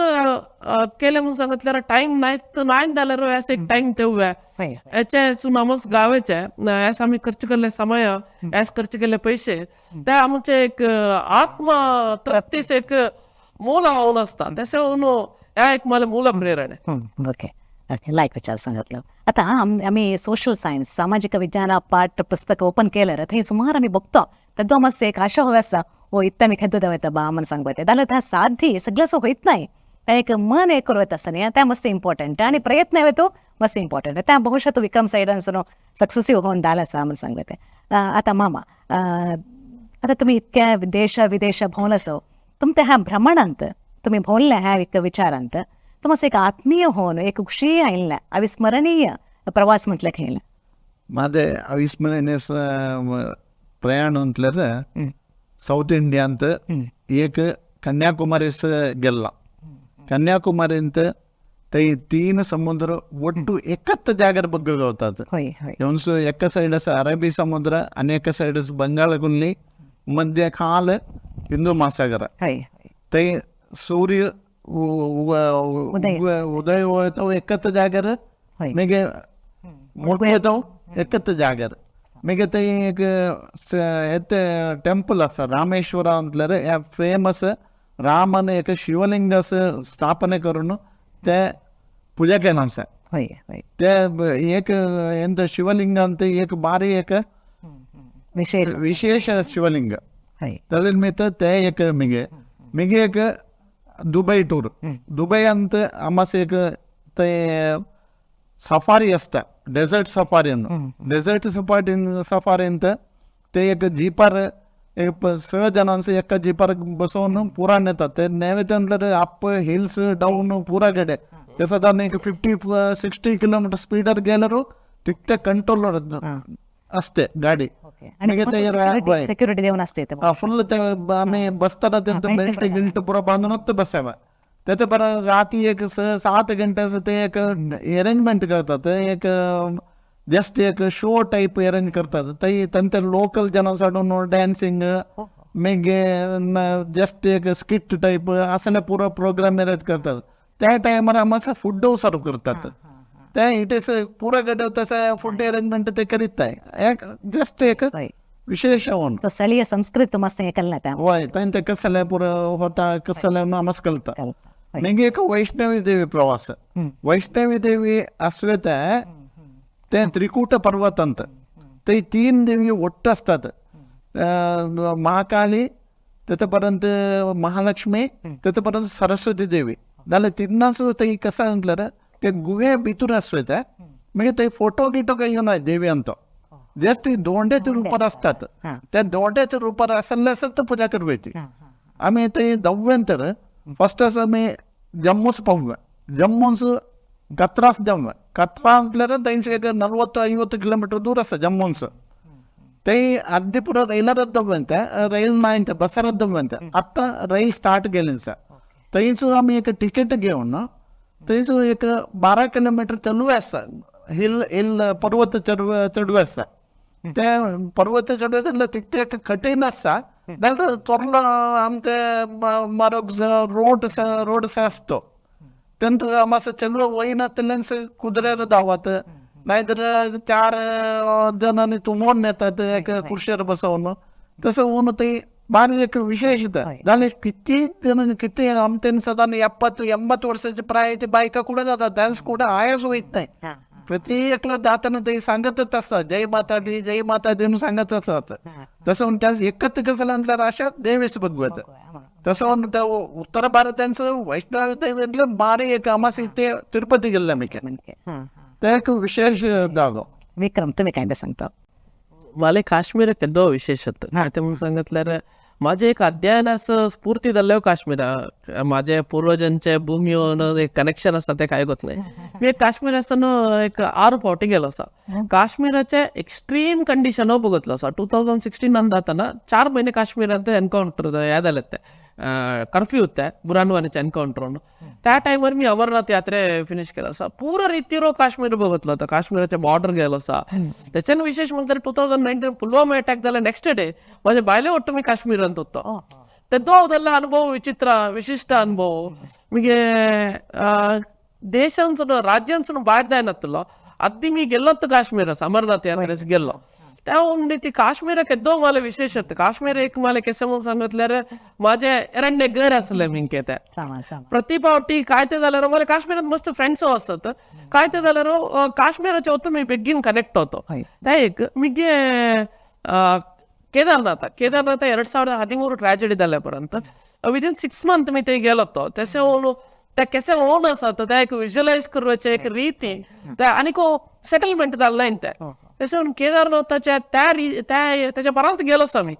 केले म्हणून सांगितल्यार टाइम नाही तर नाही जाल्यार असं एक टाइम तेव्हा याच्यासून आमस गावाचे यास आम्ही खर्च केल्ले समय यास खर्च केल्ले पैसे त्या आमचे एक आत्म तृप्तीस एक मूल होऊन असता. तशें होऊन ह्या एक मला मूल प्रेरणा. ओके ओके, लायक विचार सांगितलं. आता आम्ही सोशल सायन्स सामाजिक विज्ञान पाठ पुस्तक ओपन केल्यार थंय सुमार आमी बघतो तेदो मातसो एक आशा हवी आसा ओ इत्ता मी खेद्दो देवता बा म्हणून सांगता जाल्यार त्या साधी सगळें होयत नाही. त्या एक मन एक करूं येता आसता न्ही त्या मस्त इम्पॉर्टंट आणि प्रयत्न येतो मस्त इम्पॉर्टंट. त्या बहुशा तो विक्रम सायडांसनो सक्सेसिव होऊन दाल आसा म्हणून सांगता. आता मामा, आता तुमी इतक्या देश विदेश भोंवला सो तुमच्या ह्या भ्रमणांत तुम्ही भोवले ह्या एक विचारांत तुमचं एक आत्मीय होऊन एक खुशी आयिल्लें अविस्मरणीय प्रवास म्हटलं खेळलं. माझे अविस्मरणीय प्रयाण म्हटल्यार साऊथ इंडियांत एक कन्याकुमारीस गेल्ला. कन्याकुमारींत ते तीन समुद्र ಒಟ್ಟು एकच जाग्यार बग्ग गावतात. एका साइड अरबी समुद्र आणि एका साइड बंगाळ गुल्ली मध्य खाल हिंदू महासागर. ते सूर्य उदय होतो एकच जाग्यार मागीर मोठे एकच जाग्यार. मागीर थंय एक हे टेंपल आसा रामेश्वरा म्हटल्यार हे फेमस रामान एक शिवलिंग स्थापने करून ते पुजा केला आसा. हय हय ते एक ಎಂತ ಶಿವಲಿಂಗ ಅಂತ एक बारी एक विशेष विशेष शिवलिंग. हय ताजे निमित्त ते एक मिगे मिगे एक दुबई टूर. दुबई अंत आमास एक ते सफारी आसता, डेझर्ट सफारी म्हणून. डेझर्ट सफारी सफारी अंत ते एक जीपार एक 6 जणांचं एका जीपार बसवून पुरा नेतात. ते नेवेत म्हटल्यार अप हिल्स डाऊन पुरा कडेन ते सादारण एक 50-60 किलोमीटर स्पीडार गेल्यार तितके कंट्रोल असते गाडी. ओके. आणि मागीर ते सेक्युरिटी देऊन असते ते. फुल ते आम्ही बसताना त्यांचं बेल्ट गिल्ट पुरा बांधूनच बसावा. त्याचे पर राती एक 6-7 घंट्याचं ते एक अरेंजमेंट करतात, एक जस्ट एक शो टाईप अरेंज करतात. ते त्यांच्या लोकल जनांसाठी डॅन्सिंग मागीर जस्ट एक स्किट टाईप असले पुरा प्रोग्राम अरेंज करतात. त्या टायमार आम्हाला फूड सर्व करतात. ते it is पुरा कडेन तसं फूड अरेंजमेंट ते करीत आहे एक जस्ट एक विशेष होऊन. सो ಸ್ಥಳೀಯ ಸಂಸ್ಕೃತಿ मस्त हे कळलं त्या. वय तांचे कसले पुरा होता कसले आमकां कळता. मागीर एक वैष्णवी देवी प्रवास. वैष्णवी देवी असले ते ते त्रिकूट पर्वत अंत ते 3 देवी ಒಟ್ಟು असतात. महाकाली, तेथपर्यंत महालक्ष्मी, तेथपर्यंत सरस्वती देवी. जाल्यार तिन्नास ते कसं म्हटल्यार ते गुहे भितर आसले ते मागीर ते फोटो गिटो काही ना देवी अंत जस्ट दोंड्याच्या रूपार असतात. त्या दोंड्याच्या रूपार आसले आसत तर पुजा करवायची. आमी ते दव्यांतर फर्स्ट आमी जम्मूस पावूया. जम्मूस कत्रास जम्मू कत्रा म्हटल्यार थंयसर एक 40-50 किलोमीटर दूर आसा जम्मूस. ते अर्दी पुरा रैलारच दव्यांत रैल ना इंत बसारच दव्यांत आत्तां रैल स्टार्ट केली आसा. थंयसून आमी एक टिकेट घेवन थंयसून एक 12 किलोमीटर चलू आसा. हिल हिल पर्वत चढू आसा. ते पर्वत चढू जाल्यार तितकें एक कठीण आसा. जाल्यार चोरलो आमचे मारोग रोड रोड आसतो तेंत मातसो चलू वयनासतल्यान कुदऱ्यार धांवत नाहीतर 4 जणांनी तुमोन नेतात एक कुर्शेर बसवून तसं होऊन ते बारी एक विशेषता. जाल्यार किती जण किती आमचे सदां 70-80 वर्षाचे प्रायाचे बायका कुठे जातात डान्स कुठे आयास होत नाही. प्रत्येकला जाताना ते सांगतच असतात जय माता दी जय माता दी म्हणून सांगत असतात. तसं म्हणून त्या एकत्र कसं म्हटल्यार अशा देवीस भगवत तसं म्हणून त्या उत्तर भारतांचं वैष्णव देवी बारी एक आमास इथे तिरुपती गेल्ले आमी ते एक विशेष जागो. विक्रम तुम्ही काय सांगता? मला काश्मीर केदो विशेषत ते म्हणून सांगितल्यार माझे एक अध्ययनास स्फूर्ती जाल्ले काश्मीर. माझे पूर्वजांचे भूमी एक कनेक्शन आसा ते काय गोत नाही. मी काश्मीर आसतना एक 6 फावटी गेलो आसा. काश्मीराचे एक्स्ट्रीम कंडिशन बघितलो आसा. 2016 जाताना 4 महिने काश्मीरांत एनकाउंटर हे जाले ते कर्फ्यू होते बुरानवानीचे एनकाउंटर. त्या टायमार मी अमरनाथ यात्रे फिनिश केलं आसा. पुरो रितीरो काश्मीर बघितलो होता. काश्मीराचे बॉर्डर गेलो आसा. त्याच्यान विशेष म्हणल्यार 2019 पुलवामा अटॅक जाले नेक्स्ट डे माझ्या बायले ಒಟ್ಟು मी काश्मीरांत होतो. तेदो जाल्लो अनुभव विचित्र विशिष्ट अनुभव. मिगे देशांसून राज्यांसून भायर जायनातलो अद्दी मी गेल्लोत काश्मीर आसा अमरनाथ यात्रेस गेल्लो. त्या ती काश्मीर केदो मला विशेष. काश्मीर एक मला केसे म्हणून सांगितल्यार माझे एरण्य घर आसले मिंके ते प्रति पावटी काय ते जाल्यार मला काश्मीरात मस्त फ्रेंड्स आसत. काय ते जाल्यार काश्मीराचे वता मी बेगीन कनेक्ट होतो. त्या एक मिगे केदारनाथ केदारनाथ 2013 ट्रॅजेडी जाल्यापर्यंत विदिन 6 मंथ मी ते गेलो तो. तशें होऊन त्या केसे होऊन आसा त्या एक विज्युअलायज करपाचे एक रीती त्या आनीक सेटलमेंट जाल्लें तें. तशें केदारनाथाच्या त्या त्याच्या परांत गेलोच आमी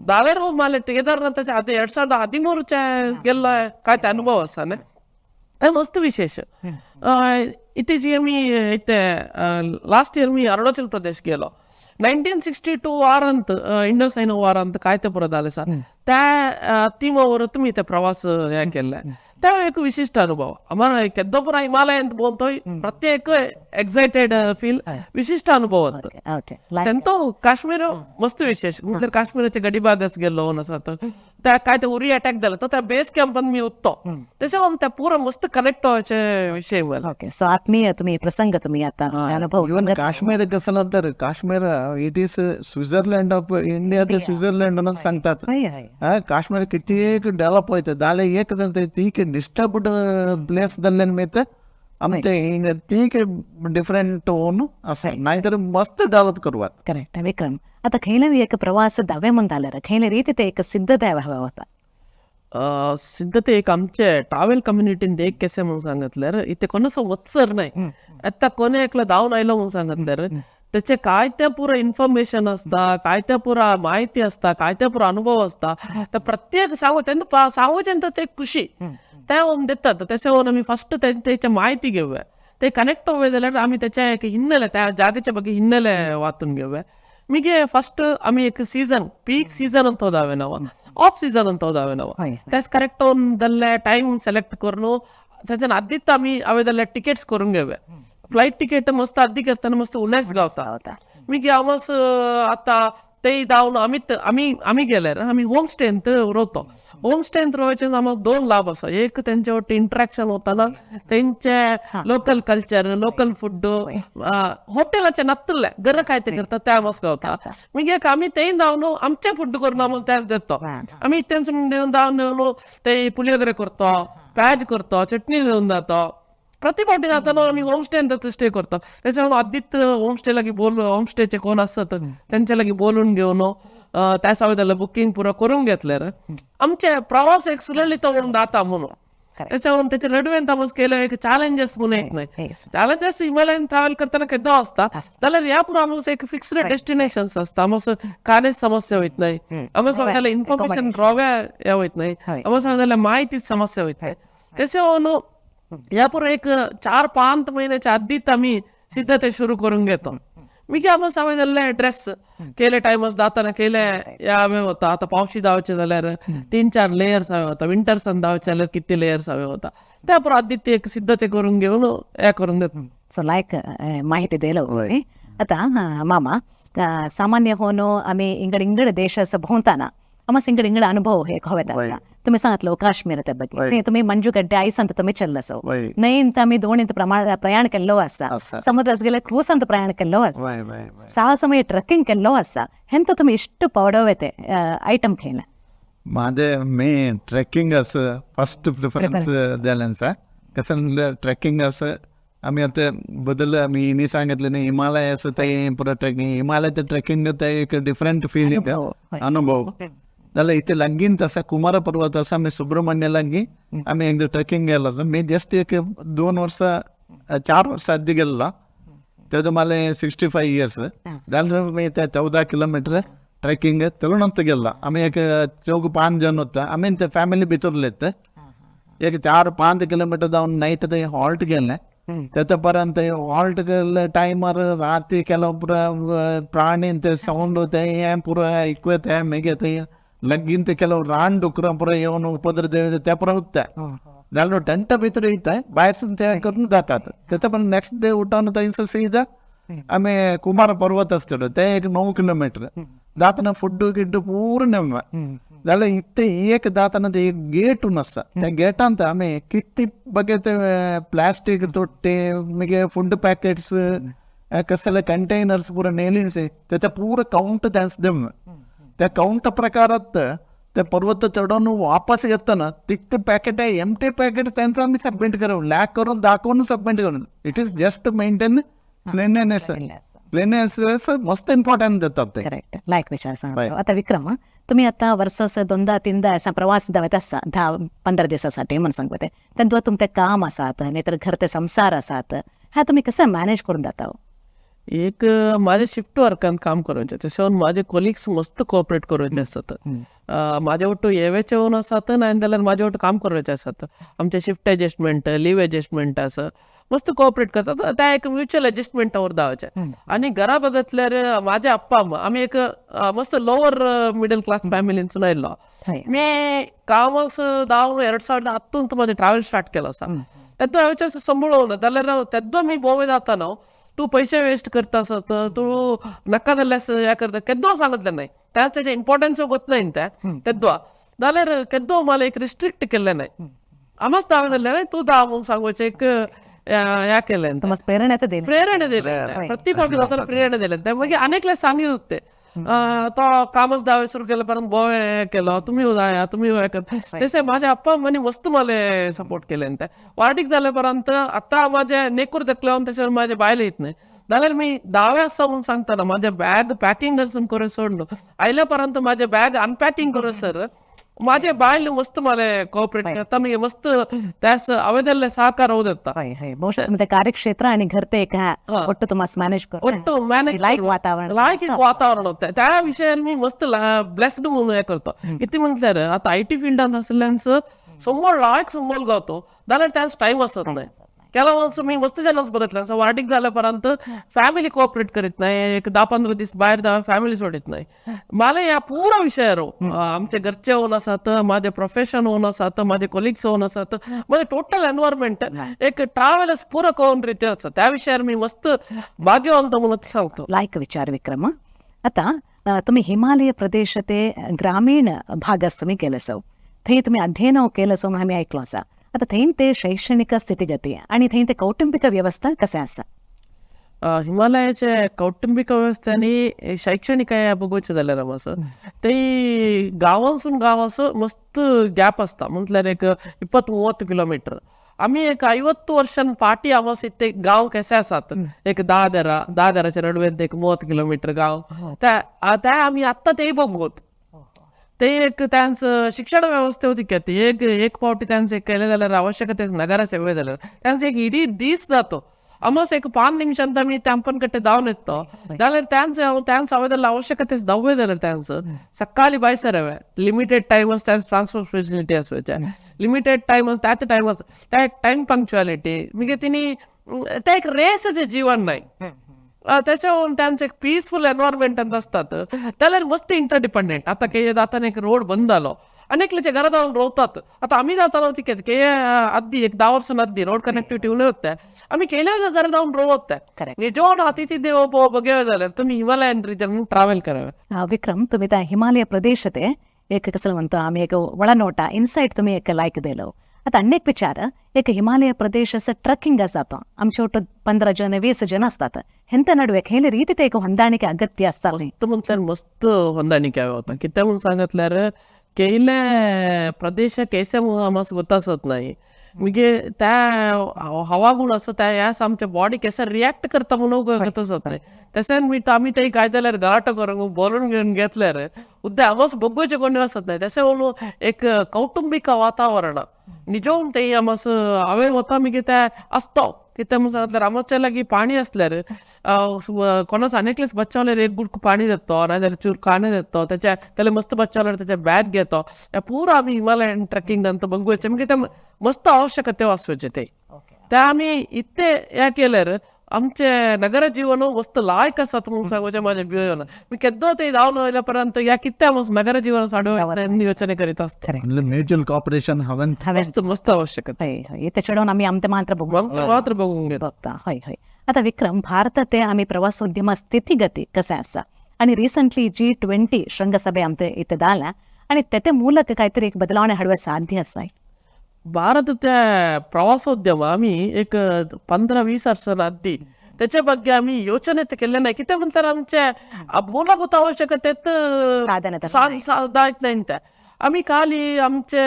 जाल्यार मला केदारनाथाच्या आदी 2013 गेल्लो काय ते अनुभव आसा न्ही ते मस्त विशेष. इत्तीचें आमी इथे लास्ट इयर मी अरुणाचल प्रदेश गेलो. 1962 वार अंत इंडो सैनो वार अंत काय ते परत आले सा त्या तीमावर तुम्ही ते प्रवास हे केल्ले. ते एक विशिष्ट अनुभव. आम्हाला केद्दो पुरा हिमालयांत भोंवतोय प्रत्येक एक्सायटेड फील, विशिष्ट अनुभव होता. तेंतो काश्मीर मस्त विशेष म्हटल्यार काश्मीराचे गडी भागस गेल्लो आसा, त्या काय ते उरी अटॅक जालो तो त्या बेस कॅम्पान मी उत्तो, तशें त्या पुरा मस्त कनेक्ट व्हायचे विषय मला. ओके, सो आत्मीय तुम्ही प्रसंग तुम्ही आता अनुभव. इवन काश्मीर कसं नंतर Kashmir it is Switzerland of India, ते स्वित्झर्लंड म्हणून सांगतात. हय हय काश्मीर किती एक डेव्हलप होयते जाल्यार एक जाण तीक डिस्टर्ब्ड प्लेस जाल्ल्यान मागीर आमचे तीक डिफरंट टोन आसा, नाहीतर मस्त डेव्हलप करवात. करेक्ट. विक्रम, आता खंयले एक प्रवास दावे म्हण जाल्यार खंयले रीती ते एक सिद्धता हवा होता? सिद्धते एक आमचे ट्रॅव्हल कम्युनिटीन एक केसे म्हणून सांगितल्यार इथे कोणाचो वचर नाही. आता कोणी एकला धांवन आयलो म्हणून सांगितल्यार त्याचे काय ते पुरा इन्फॉर्मेशन असता, काय ते पुरा माहिती असता, काय ते पुरा अनुभव असता. तर प्रत्येक सांगू त्यांना सांगूचे ते खुशी ते होऊन देतात. तशें होऊन आमी फर्स्ट तेचे माहिती घेऊया, ते कनेक्ट होवे जाल्यार आमी त्याच्या एक हिन्नेले त्या जागेच्या ಬಗ್ಗೆ ಹಿನ್ನೆಲೆ वाचून घेऊया. ಮಿಗೆ ಫಸ್ಟ್ आमी एक सीझन, पीक सीझन ಅಂತ ಹೋದಾವೆ ನಾವು, ಆಫ್ सीझन ಅಂತ ಹೋದಾವೆ ನಾವು. त्यास करेक्ट दल्ले टाइम सेलेक्ट करून त्याच्यान आधीच आम्ही हांवें टिकेट्स करून घेऊया. फ्लायट तिकेट मस्त आधी करताना मस्त उन्हाच गावता. मागीर हांव आता ते धांवन आमी आमी आमी गेल्यार आमी होम स्टेंत रोवतो. होम स्टेंत रोवचे आमकां दोन लाभ आसा. एक, तेंचे वट्टी इंट्रॅक्शन वताना तेंचे लोकल कल्चर, लोकल फूड, हॉटेलाचे नत्तले घर काय ते करता ते आमकां गावता. मागीर आमी तेय धांवन आमचे फूड करून आमकां तें देतो. आमी तेंच धांवन ते पुलियोगरे करतो, प्याज करतो, चटणी घेवन जातो. प्रति फावटी जाताना आमी होम स्टे स्टे करतो. त्याच्यामुळे आधीच होम स्टे लागी बोल, होम स्टेचे कोण आसत तेंच्या लागीं बोलून घेवन त्या सावय बुकिंग पुरो करून घेतल्यार आमचे प्रवास एक सुललित होऊन जाता म्हणून. त्याच्यावरून त्याच्या नडवेन आमकां केलं एक चॅलेंजेस म्हणून एक नाही. चॅलेंजेस हिमालयन ट्रॅव्हल करताना केन्ना आसता जाल्यार ह्या पुरो आमकां एक फिक्स्ड डेस्टिनेशन्स आसता. आमकां कांयच समस्या वयत नाही, आमकां सांगल्यार इन्फॉर्मेशन ड्रॉव्या हे वयत नाही, आमकां सांगल्यार माहिती समस्या वयत नाही. तशें होऊन ह्या पुरो एक 4-5 महिन्याच्या आधीच आमी सिद्धते सुरू करून घेतो. मागीर आमकां सांगूं जाल्ले ड्रेस केले टायमस जाताना केले हांवें वता. आतां पावशी धांवचे जाल्यार 3-4 लेयर्स हांवें वता, विंटर्सान धांवचे जाल्यार कितले लेयर्स हांवें वता. त्या पुरो आधी एक सिद्धते करून घेवन हे करून देता. सो लायक माहिती दिलो. आता मामा, सामान्य होनो आमी इंगड इंगड देश भोंवताना आम्हा इंगड इंगड अनुभव एक हवेत आसता. तुम्ही सांगितलं काश्मीर त्या ಬಗ್ಗೆ, तुम्ही मंजूगड्डे आयस ಅಂತ तुम्ही चल्लसो नयंत आमी दोणींत प्रयाण केल्लो आसा, समुद्रास गेले क्रूस ಅಂತ ಪ್ರಯಾಣ केल्लो आसा, साहसमय ट्रेकिंग केल्लो आसा. हेंत तुम्ही इष्ट पवडवे ಐಟಮ್ ಖೈನ? माझे मी ट्रेकिंग असं फर्स्ट प्रिफरन्स दिल्यान सा. कसं म्हणलं ट्रेकिंग असं आम्ही आता बदल आम्ही हिनी सांगितलं नाही हिमालय असं ते पुरा ट्रेकिंग, हिमालयाचं ट्रेकिंग ते एक डिफरंट फील अनुभव. जाल्यार इथे लागीन तसा कुमार पर्वत आसा, आमी सुब्रमण्य लागीं आमी एकदां ट्रेकिंग गेलो. मी जस्ट एक 2 वर्सां 4 वर्सां आदी गेल्लो. तेजो मला 65 इयर्स जाल्यार मी ते 14 किलोमीटर ट्रेकिंग तरुणंत गेल्लो. आमी एक 4-5 जण होता, आमी ते फॅमिली भितरलेत. एक 4-5 किलोमीटर जावन नायट थंय हॉल्ट गेले. तेच्या पर्यंत हॉल्ट केल्ले टायमार राती केलो पुरा प्राणी ते सावंड ते हें पुरा आयकूं येता. मागीर थंय लगीन ते ಕೆಲವು रान डुकरां पुरा येवन उपद्र ते पुरा उत्ता जाल्यार टेंटा भितर येता भायर ते करून जातात. तेच्या पर्यंत नेक्स्ट डे उठून थंयसर सीधा आमी कुमार पर्वत आसतलो ते एक 9 किलोमीटर जातना फुड्डू गिड्डू पूर्ण नेम. जाल्यार इथे एक जातना ते एक गेट आसा, त्या गेटांत आमी कितले बगे ते प्लास्टीक तोट्टे मागीर फूड पॅकेट्स कसले कंटेनर्स पुरा नेलिसे त्याचा पूरा काउंट त्यांस देम. त्या काउंट प्रकारात ते पर्वत चढून वापस येताना तितके पॅकेट आहे एमटी पॅकेट त्यांचं आम्ही सबमिट करू, लॅक करून दाखवून सबमिट करून. It is just maintain cleanliness, cleanliness मस्त इम्पॉर्टन्स देतात ते. करेक्ट, लायक विचार सांगतो. आता विक्रम, तुम्ही आता वर्सास 2-3दा असा प्रवास दावत आसा 10-15 दिवसासाठी म्हणून सांगते, तेंतून तुमचे काम आसात नाहीतर घर ते संसार आसात, हा तुम्ही कसं मॅनेज करून जाता? एक माझे शिफ्ट वर्कान काम करायचे, त्याच्यावर माझे कोलिग्स मस्त कोऑपरेट करायचे असतात. माझे ಒಟ್ಟು येवेचे होऊन आसात ना जाल्यार माझे ಒಟ್ಟು काम करचे आसात. आमचे शिफ्ट एडजस्टमेंट, लीव एडजस्टमेंट आसा, मस्त कोऑपरेट करतात. त्या एक म्युच्युअल एडजस्टमेंटावर धांवचे. आनी घरा बघितल्यार माझे अप्पा अम्मा आमी एक मस्त लोवर मिडल क्लास फॅमिलींतसून आयिल्लो. मी कामस धांवन 2010 ಅಂತ माझे ट्रॅव्हल स्टार्ट केलो आसा. तेद्दो हांवें संबळोवना जाल्यार तेद्दो मी गोवे जाताना तूं पयशे वेस्ट करता आसत, तूं नाका जाल्ल्यास हें करता, केद्दो सांगतलें न्हय तेजें इम्पॉर्टन्स गोत नाय तें तेद्दो जाल्यार केद्दो मला एक रिस्ट्रिक्ट केल्लें न्हय. आमाच धांव जाल्लें न्हय, तूं धांव म्हणून सांगोचें एक ह्या केलें, प्रेरणा दिली, प्रेरणा दिलें, प्रति फावटी जाताना प्रेरणा दिलें. ते मागीर आनी सांगी ते तो कामच दावे सुरू केलं परत गोवे केलो, तुमी जाया तुमी तशें माझ्या अप्पा मनी मस्त मला सपोर्ट केले. ते वार्डीक जाले पर्यंत आतां माझे नेकूर देखले तशें माझे बायल येत न्हय जाल्यार मी दावे आसा म्हणून सांगतना माझे बॅग पॅकिंग आसून करून सोडलो आयल्या पर्यंत माझे बॅग अनपॅकिंग करून सर माझे बायल मस्त मला कोऑपरेट करता, मी मस्त त्यास अवेदल्ले सहಕಾರ होता. ಬಹುಶಃ ಮತ್ತೆ ಕಾರ್ಯಕ್ಷೇತ್ರ आणि घर ते एका ಒಟ್ಟು तुम्हाला मॅनेज कर, ಒಟ್ಟು मॅनेज लायक वातावरण, लायक वातावरण होतं. त्या विषयान मी मस्त ब्लेस्ड म्हणून हे करतो. किती म्हटल्यार आता I T फिल्डांत आसल्यान समोर लायक समोर गावतो जाल्यार त्यास टायम आसत न्हय. ಕೆಲವೊಂದು मी मस्त जनाच बघितलं वार्डीक जाल्या पर्यंत फॅमिली कोऑपरेट करीत नाही, एक 10-15 दीस भायर दा फॅमिली सोडीत नाही. मला या पुरा विषयार आमचे घरचे होऊन आसात, माझे प्रोफेशन होऊन आसात, माझे कोलिग्स होऊन आसात, माझे टोटल एनवायरमेंट एक ट्राव्हलस पूरक होऊन रीती आसा. त्या विषयार मी मस्त भाग्यवंत म्हणून सांगतो. लायक विचार विक्रम. आता तुम्ही हिमालय प्रदेश ते ग्रामीण भागास तुम्ही केलं सौ, थंय तुम्ही अध्ययन केलं सो आम्ही ऐकलो आसा. आता थंय ते शैक्षणिक स्थितिगती आणि थंय ते कौटुंबिक व्यवस्था कशें आसा? हिमालयाचे कौटुंबिक व्यवस्था आनी शैक्षणिक बघोवचें जाल्यार आसा ते गांवांसून गांव असो मस्त गॅप आसता, म्हटल्यार एक 20-30 किलोमीटर. आमी एक 50 वर्षां फाटी आमस ते गांव कशे आसात, एक 10 घरां, 10 घराच्या नडवेंत एक 30 किलोमीटर गांव, त्या आमी आत्तां तेय बघत. ते एक त्यांचं शिक्षण व्यवस्था होती की ती एक एक पावटी त्यांचं एक केलें जाल्यार आवश्यकते नगराचे वेळ जाल्यार त्यांचं एक इडी दीस जातो. आमस एक 5 निमिषांत आमी त्यापण कट्टे धांवन येतो जाल्यार त्यांचं त्यांचं हांवें आवश्यकते धांवय जाल्यार त्यांचं सकाळी भायर सरवे लिमिटेड टायम आसा, त्यांचं ट्रान्सपोर्ट फेसिलिटी आसपाचें लिमिटेड टायम आसा, त्याच टायम आसा, त्या टायम पंक्च्युअलिटी मागीर तिनी ते एक रेसाचें जीवन न्हय. त्याच्याहून त्यांचं एक पीसफुल एनवायरमेंटांत आसतात जाल्यार मस्त इंटरडिपेंडंट. आतां केये जाताना एक रोड बंद जालो आनी एकल्याच्या घरा धांवन रोवतात. आतां आमी जाताना ती केये आद्दी एक 10 वर्सां आद्दी रोड कनेक्टिविटी उणें होता, आमी केल्या घरा धांवन रोवत. निजवान अतिथी देवो भव बघेवे जाल्यार तुमी हिमालयन रिजन ट्रॅव्हल करावे. विक्रम, तुम्ही त्या हिमालय प्रदेश ते एक कसं म्हणतो आम्ही एक ಒಳನೋಟ इन्साइट तुम्ही एक लायक दिलो. आता अनेक विचार एक हिमालय प्रदेश असं ट्रकिंग जातो, आमचे ಒಟ್ಟು 15 जण 20 जण असतात, हेंತ नಡುವೆ हेले ರೀತಿ ते एक ಹೊಂದಾಣಿಕೆ अगत्य असतात. मस्त म्हटल्यार मस्त ಹೊಂದಾಣಿಕೆ होता. कित्याक म्हणून सांगतल्यार केयले प्रदेश केसे आमकां गोत आसत नाही, मागीर त्या हवागुण आसा त्या ह्यास आमच्या बॉडी केसर रिएक्ट करता म्हणून गोत आसत नाही. तशेंच मी आमी ते काय जाल्यार गलाटो करूंक बोलून घेवन घेतल्यार उद्या आमस बघोवचें कोणी आसत नाही. तशें म्हणून एक कौटुंबिक वातावरण निजोवन ते आमस हांवें वता मागीर ते आसतो. कित्याक म्हणून सांगतल्यार आमच्या लागीं पाणी आसल्यार कोणाच आनी एकलेच बच्चावल्यार एक गुडको पाणी देतो, नाजाल्यार चूर काणे देतो, त्याच्या त्याला मस्त बच्चावल्यार त्याच्या बॅग घेतो. ह्या पुरा आमी हिमालयन ट्रेकिंग अंत बघुवचें मागीर ते मस्त आवश्यकते वाचोवचें ते. त्या आमी इतले हें केल्यार आमचे नगर जीवन मस्त लायक आसात म्हणून सांगोचें म्हाजें भियोना. मी केद्दो ते धांवन वयल्या पर्यंत ह्या कित्याक मस्त नगर जीवन साडो योजने करीत आसता. म्युच्युअल कॉपरेशन हांवें मस्त मस्त आवश्यकता. हय हय, त्याच्याकडून आम्ही आमचे मात्र बघू मात्र बघून घेतो. बघता. हय हय. आता विक्रम, भारत ते आम्ही प्रवासोद्यम स्थितिगती कशें आसा आणि रिसंटली G20 शृंगसभे आमचे इथे जाला आणि तेते ಮೂಲಕ काहीतरी एक बदलावणे हाडवे साध्य आसा. भारताच्या प्रवासोद्यम आम्ही एक 15-20 वर्सां आदी त्याच्या ಬಗ್ಗೆ आम्ही योजने केले नाही. कित्याक म्हणल्यार आमचे मूलभूत आवश्यकतेत जायत नाही. त्या आम्ही खाली आमचे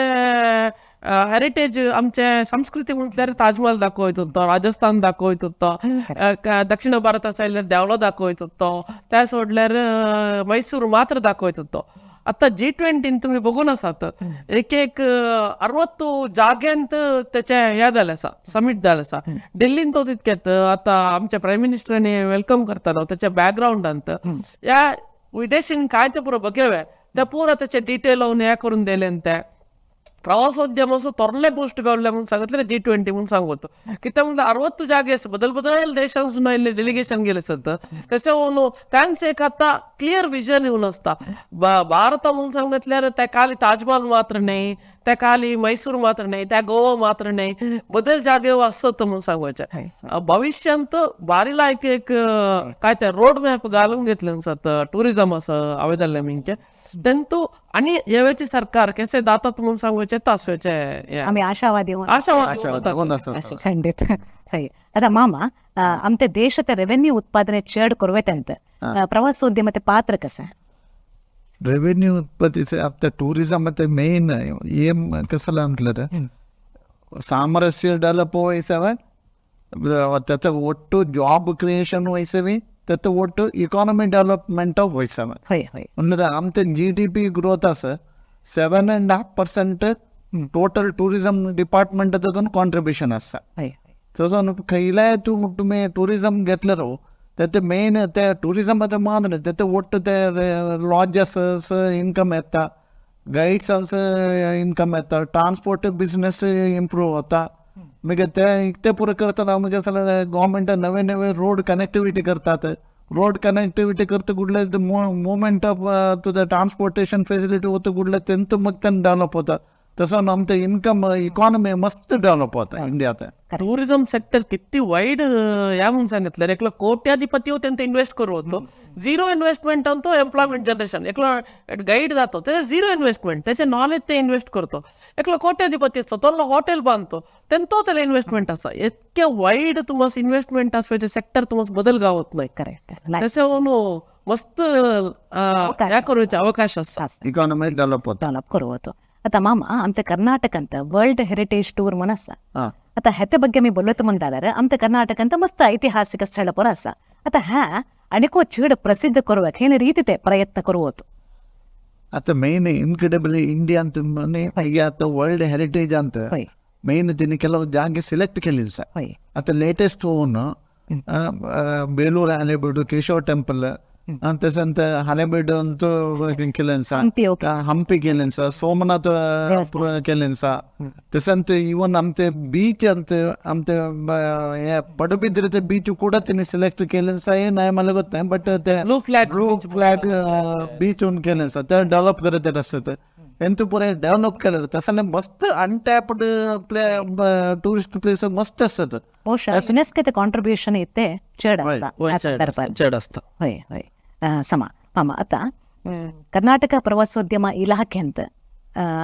हेरिटेज आमचे संस्कृती म्हटल्यार ताजमहल दाखयत होतो, राजस्थान दाखयत होतो, दक्षिण भारता सायडल्यार देवळां दाखयत होतो, त्या सोडल्यार मैसूर मात्र दाखयत होतो. आता G20 तुम्ही बघून आसात एक एक 60 जाग्यांत त्याचे हे जालें आसा, समीट जालें आसा. दिल्लीन तो तितकेत आता आमच्या प्रायम मिनिस्टरांनी welcome करताना त्याच्या बॅकग्रावंडांत या विदेशीन काय ते पुरो बघेवे ते पुरा त्याचे डिटेल हे करून दिले. ते ಪ್ರವಾಸೋದ್ಯಮ ತೊರ್ಲೆ ಬೂಸ್ಟ್ गावले म्हणून सांगितलं G20 म्हणून सांगतो कित्याक म्हणजे 60 जागे बदल बदल देशांसून आयिल्ले डेलिगेशन गेले सत त्याच्यावरून त्यांचं एक आता क्लियर विजन येऊन असता. भारत म्हणून सांगितल्यार त्या खाली ताजमहल मात्र नाही, त्या खाली मैसूर मात्र नाही, त्या गोवा मात्र नाही, बदल जागे असत म्हणून सांगायचे. भविष्यांत बारीला एक एक काय त्या रोड मॅप घालून घेतले सत टुरिझम असं आवेदन मिंचे तेंतु आणि येवेची सरकार कसे दातात म्हणून सांगूचे तासवेचे आम्ही आशावादी होऊन आशावादी ಖಂಡಿತ. ಅದ ಮಾಮ, आमच्या ದೇಶದ ರೆವೆನ್ಯೂ ಉತ್ಪಾದನೆ ಚೇಡ್ ಕೊರವೇತಂತ ಪ್ರವಾಸೋದ್ಯಮತೆ ಪಾತ್ರ ಕಸ रेव्हेन्यू उत्पत्तीचे आता टुरिझम ಮತ್ತೆ मेन एम कसं म्हटलं सामरस्य डेव्हलप व्हायचं, त्याचं ಒಟ್ಟು ಜಾಬ್ ಕ್ರಿಯೇಷನ್ ವಹಿಸವಿ, त्याचं ಒಟ್ಟು इकॉनॉमी डेव्हलपमेंट व्हायचं. होय होय. म्हणजे आमचे GDP growth असं 7.5% टोटल टुरिझम डिपार्टमेंट कॉन्ट्रिब्युशन आसा. होय. तसं खंयलाय तूं तुमी टुरिझम घेतलं रो ते मेन ते टुरिझमाचें मात्र ते ಒಟ್ಟು ते लॉजस इन्कम येता, गायड्सांचो इन्कम येता, ट्रान्सपोर्ट बिजनेस इम्प्रूव होता. मागीर ते ते पुरो करतना मागीर सगळे गव्हर्मेंट नवे नवे रोड कनेक्टिविटी करतात. रोड कनेक्टिविटी करता कुठले मुवमेंट ऑफ तुझं ट्रान्सपोर्टेशन फॅसिलिटी होतं कुठलं तेंत मग त्यांना डेव्हलप होता. तसं आमचं इन्कम इकॉनॉमी मस्त डेव्हलप होता इंडियात. टुरिझम सेक्टर किती वाईड या म्हणून सांगितलं एकला कोट्याधिपती त्यांचं इन्व्हेस्ट करू होतो, झिरो इन्व्हेस्टमेंट अंतो एम्प्लॉयमेंट जनरेशन. एकला गाईड जातो त्याचे झिरो इन्व्हेस्टमेंट, त्याचे नॉलेज ते इन्व्हेस्ट करतो. एकला कोट्याधिपती असतो तो हॉटेल बांधतो तेंतो त्याला इन्व्हेस्टमेंट असा. इतके वाईड तुम्हाला इन्व्हेस्टमेंट असवायचे सेक्टर तुम्हाला बदल गावत नाही. करेक्ट. त्याच्यावरून मस्त या करूचे अवकाश असतात, इकॉनॉमी डेव्हलप होता, डेव्हलप करू होतो. आता मामा, आमच्या कर्नाटक ಅಂತ ವರ್ಲ್ಡ್ ಹೆರಿಟೇಜ್ ಟೂರ್ म्हण आसा. आता हेते ಬಗ್ಗೆ मी बोलत म्हणटाल्यार आमच्या कर्नाटक ಅಂತ मस्त ऐतिहासिक स्थळ ಪೂರ आसा. आता ह्या आनीको चड प्रसिद्ध करूया हेन रीती ते प्रयत्न करू होतो. आता मेन इನ್ಕ್ರೆಡಿಬಲ್ ಇಂಡಿಯಾ ಅಂತ ಈಗ आता ವರ್ಲ್ಡ್ ಹೆರಿಟೇಜ್ ಅಂತ ಮೇನ್ ತಿನ್ನ ಕೆಲವು ಜಾಗ ಸೆಲೆಕ್ಟ್ ಕೇಳಿಲ್ಲ ಸರ್. आता latest own Belur Halebidu Keshava temple ಅಂತ ಹಳೆಬೀಡು ಅಂತೂ केलेन सा, हंपी केलेन सा, सोमनाथ केलेन सा, तसंत इवन आमचे बीच ಅಂತ आमचे पಡುಬಿದ್ರಿತೆ बीच ಕೂಡ तिने सिलेक्ट केलेन सा. हे नाही मला ಗೊತ್ತ, बट ते ब्लू फ्लॅग फ्लॅग बीच केलेन सा, ते डेव्हलप करत असत ಎಂತ ಪೂರ डेव्हलप केलं तसं मस्त अनटॅप्ड प्ले टुरिस्ट प्लेस मस्त असत. ಬಹುಶಃ ಯುನೆಸ್ಕೋದ कॉन्ट्रिब्युशन इथे चड असता. चड असता. होय होय. समा मामा, आता कर्नाटक प्रवासोद्यम इलाखे ಅಂತ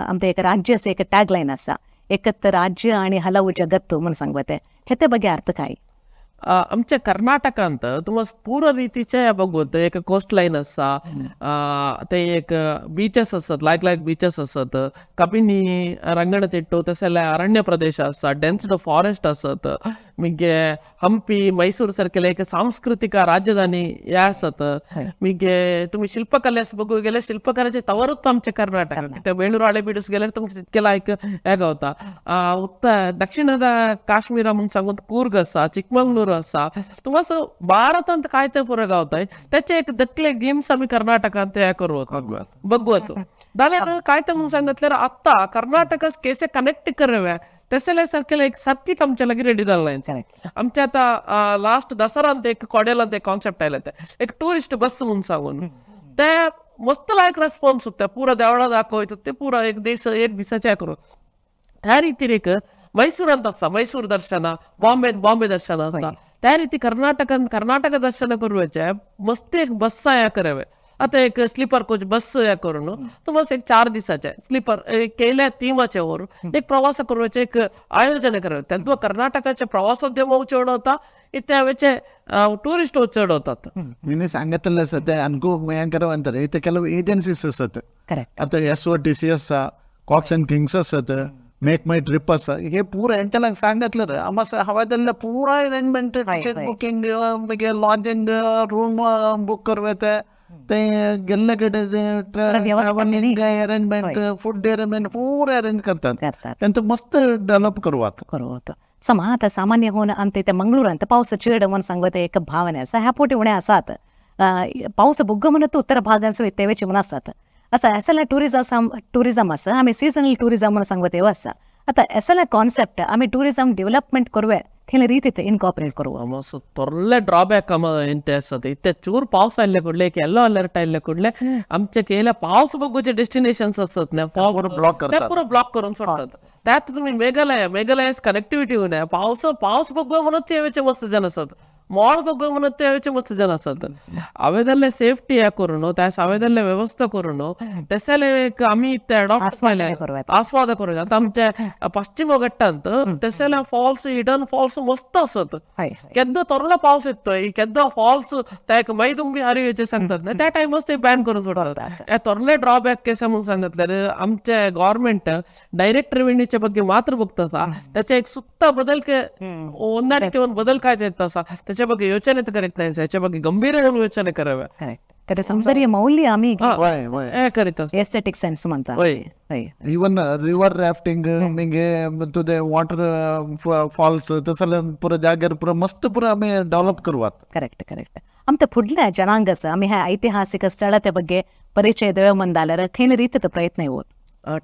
आमच्या एक राज्याचं एक टॅगलाईन आसा, एकत्र राज्य आणि हलವು जगत्तु म्हणून सांगते, हेते ಬಗ್ಗೆ अर्थ काय? आमच्या कर्नाटक ಅಂತ ತುಂಬ ಪೂರ ರೀತಿचे बघवत एक कोस्ट लाईन आसा, ते एक बीचेस आसत, लायक लायक बीचेस आसत, कबिनी ರಂಗನತಿಟ್ಟು तशें अरण्य प्रदेश आसा, डेन्स्ड फॉरेस्ट आसत, मागीर हंपी मैसूर सारकेले एक सांस्कृतिक राजधानी हे आसत. मागीर तुमी शिल्पकले बघू गेल्यार शिल्पकलेचे तवरूच आमचे कर्नाटक. ते बेळूर हಳೆबीಡುಸ್ गेल्यार तुमकां तितके लायक हे गावता. उत्तर दक्षिणದ काश्मीर म्हणून सांगून कूर्ग आसा, चिकमंगळूर आसा, तुमकां भारतांत काय ते पुरो गावताय त्याचे एक दकले गेम्स आमी कर्नाटकांत हे करू बघवतो. जाल्यार काय ते म्हणून सांगितल्यार आत्ता कर्नाटक केसे कनेक्ट करवे तसले सारकेले एक सर्किट आमच्या लागीं रेडी जाल्लें. आमच्या आता लास्ट दसरांत एक कॉडेलांत एक कॉन्सेप्ट आयले ते एक टुरिस्ट बस म्हणून सांगून ते मस्त लायक रेस्पॉन्स होता, पुरा देवळां दाखयता ते पुरा एक दीस एक दिसाचे करून. त्या रितीन एक मैसूरांत आसा मैसूर दर्शन, बॉम्बे बॉम्बे दर्शन आसा, त्या रिती कर्नाटकान कर्नाटक दर्शन करूचे मस्त एक बस ह्या करवे. आता एक स्लीपर कोच बस ह्या करून तो बस एक 4 दिसाचे स्लीपर केल्या थीमाचे वर एक प्रवास करूचे एक आयोजन करावे. तेंतु कर्नाटकाचे प्रवासोद्यम चड होता, इथे हांवेचे टुरिस्ट चड होतात. मी सांगितलं सध्या अनको भयंकर अंतर इथे ಕೆಲವು एजन्सीज असत. आता SOTC आसा, कॉक्स अँड किंग्स असत, मेक माय ट्रिप आसा, हे पुरा हेंच्या सांगितलं रे आम्हा हवा जाल्यार पुरा अरेंजमेंट, टिकेट बुकिंग, मागीर लॉजिंग, रूम बुक करूं येता, ते गेल्ले कडेन ट्रॅव्हलिंग अरेंजमेंट, फूड अरेंजमेंट पुरा अरेंज करतात, तेंचो मस्त डेव्हलप करूं करू. समा आता सामान्य होऊन आमच्या इथे मंगळूर ಅಂತ पावस चेड म्हणून सांगत एक भावने आसा, ह्या पोटी उणे आसात पावस बुग्ग म्हणत उत्तर भागांचो तेवेचे म्हण आसात. आतां एसएलआर टुरिझम टुरिझम आसा, आमी सिजनल टुरिझम म्हणून सांगता तेव आसा. आतां एसएलआर कॉन्सेप्ट आमी टुरिझम डेव्हलपमेंट करूया खंयले रीतीत इनकॉर्पोरेट करूं? ಮಸ್ತ್ ತೊರ್ಲೆ ಡ್ರಾಬ್ಯಾಕ್ ಅಮ ಎಂತ आसता, ಇತ್ತೆ ಚೂರು ಪಾವस आयले ಕೂಡಲೇ, येलो अलर्ट आयले ಕೂಡಲೇ आमचे केले पावस बघूचे डेस्टिनेशन्स असत ना. पुरो block ते करतात. पुरो ब्लॉक करून सोडतात. त्यात तुम्ही मेघालय, मेघालय कनेक्टिव्हिटी होऊन पावस पावस बघूया म्हणून ते मस्त जण असतात, मॉल बघूया म्हणून ते मस्त जण असतात. हांवें सेफ्टी हे करून त्या हांवें व्यवस्था करून तसले एक आमी ते अडॉप्ट आस्वाद केले. करूया. आस्वाद करूया. आता आमच्या पश्चिम घट्टांत तसले फॉल्स, हिडन फॉल्स मस्त असत. हय केन्ना तोरलो पावस येतोय, केन्ना फॉल्स त्या एक तुम्ही हरिवेचे सांगतात ना, त्या टायमच ते बॅन करून सोडतात. हे तोरले ड्रॉबॅक केसे म्हणून सांगितलं, आमचे गव्हर्मेंट डायरेक्ट रेव्हेन्यूच्या ಬಗ್ಗೆ मात्र बघतात. त्याचे एक सुद्धा बदल ಹೊಂದಾಣಿಕೆ ಒಂದು बदल काय येत असा त्याच्या ಬಗ್ಗೆ ಯೋಚನೆ करीत नाही, त्याच्या ಬಗ್ಗೆ गंभीर योजने कराव्या. करेक्ट, त्याचे सौंदर्य मौल्य आम्ही वय वय हे करीत असत. एस्थेटिक सेन्स म्हणता. वय. हय. इवन रिवर राफ्टिंग, मागीर तुझे वॉटर फॉल्स, तसले पुरो जाग्यार पुरो मस्त पुरो आमी डेव्हलप करवात. Correct correct. आमच्या फुडल्या जनांगस आमी ह्या ऐतिहासिक ಸ್ಥಳತೆ ಬಗ್ಗೆ ಪರಿಚಯ ದೇವ ಮಂದಾಲರ खंयले ರೀತಿಯ ಪ್ರಯತ್ನ होत?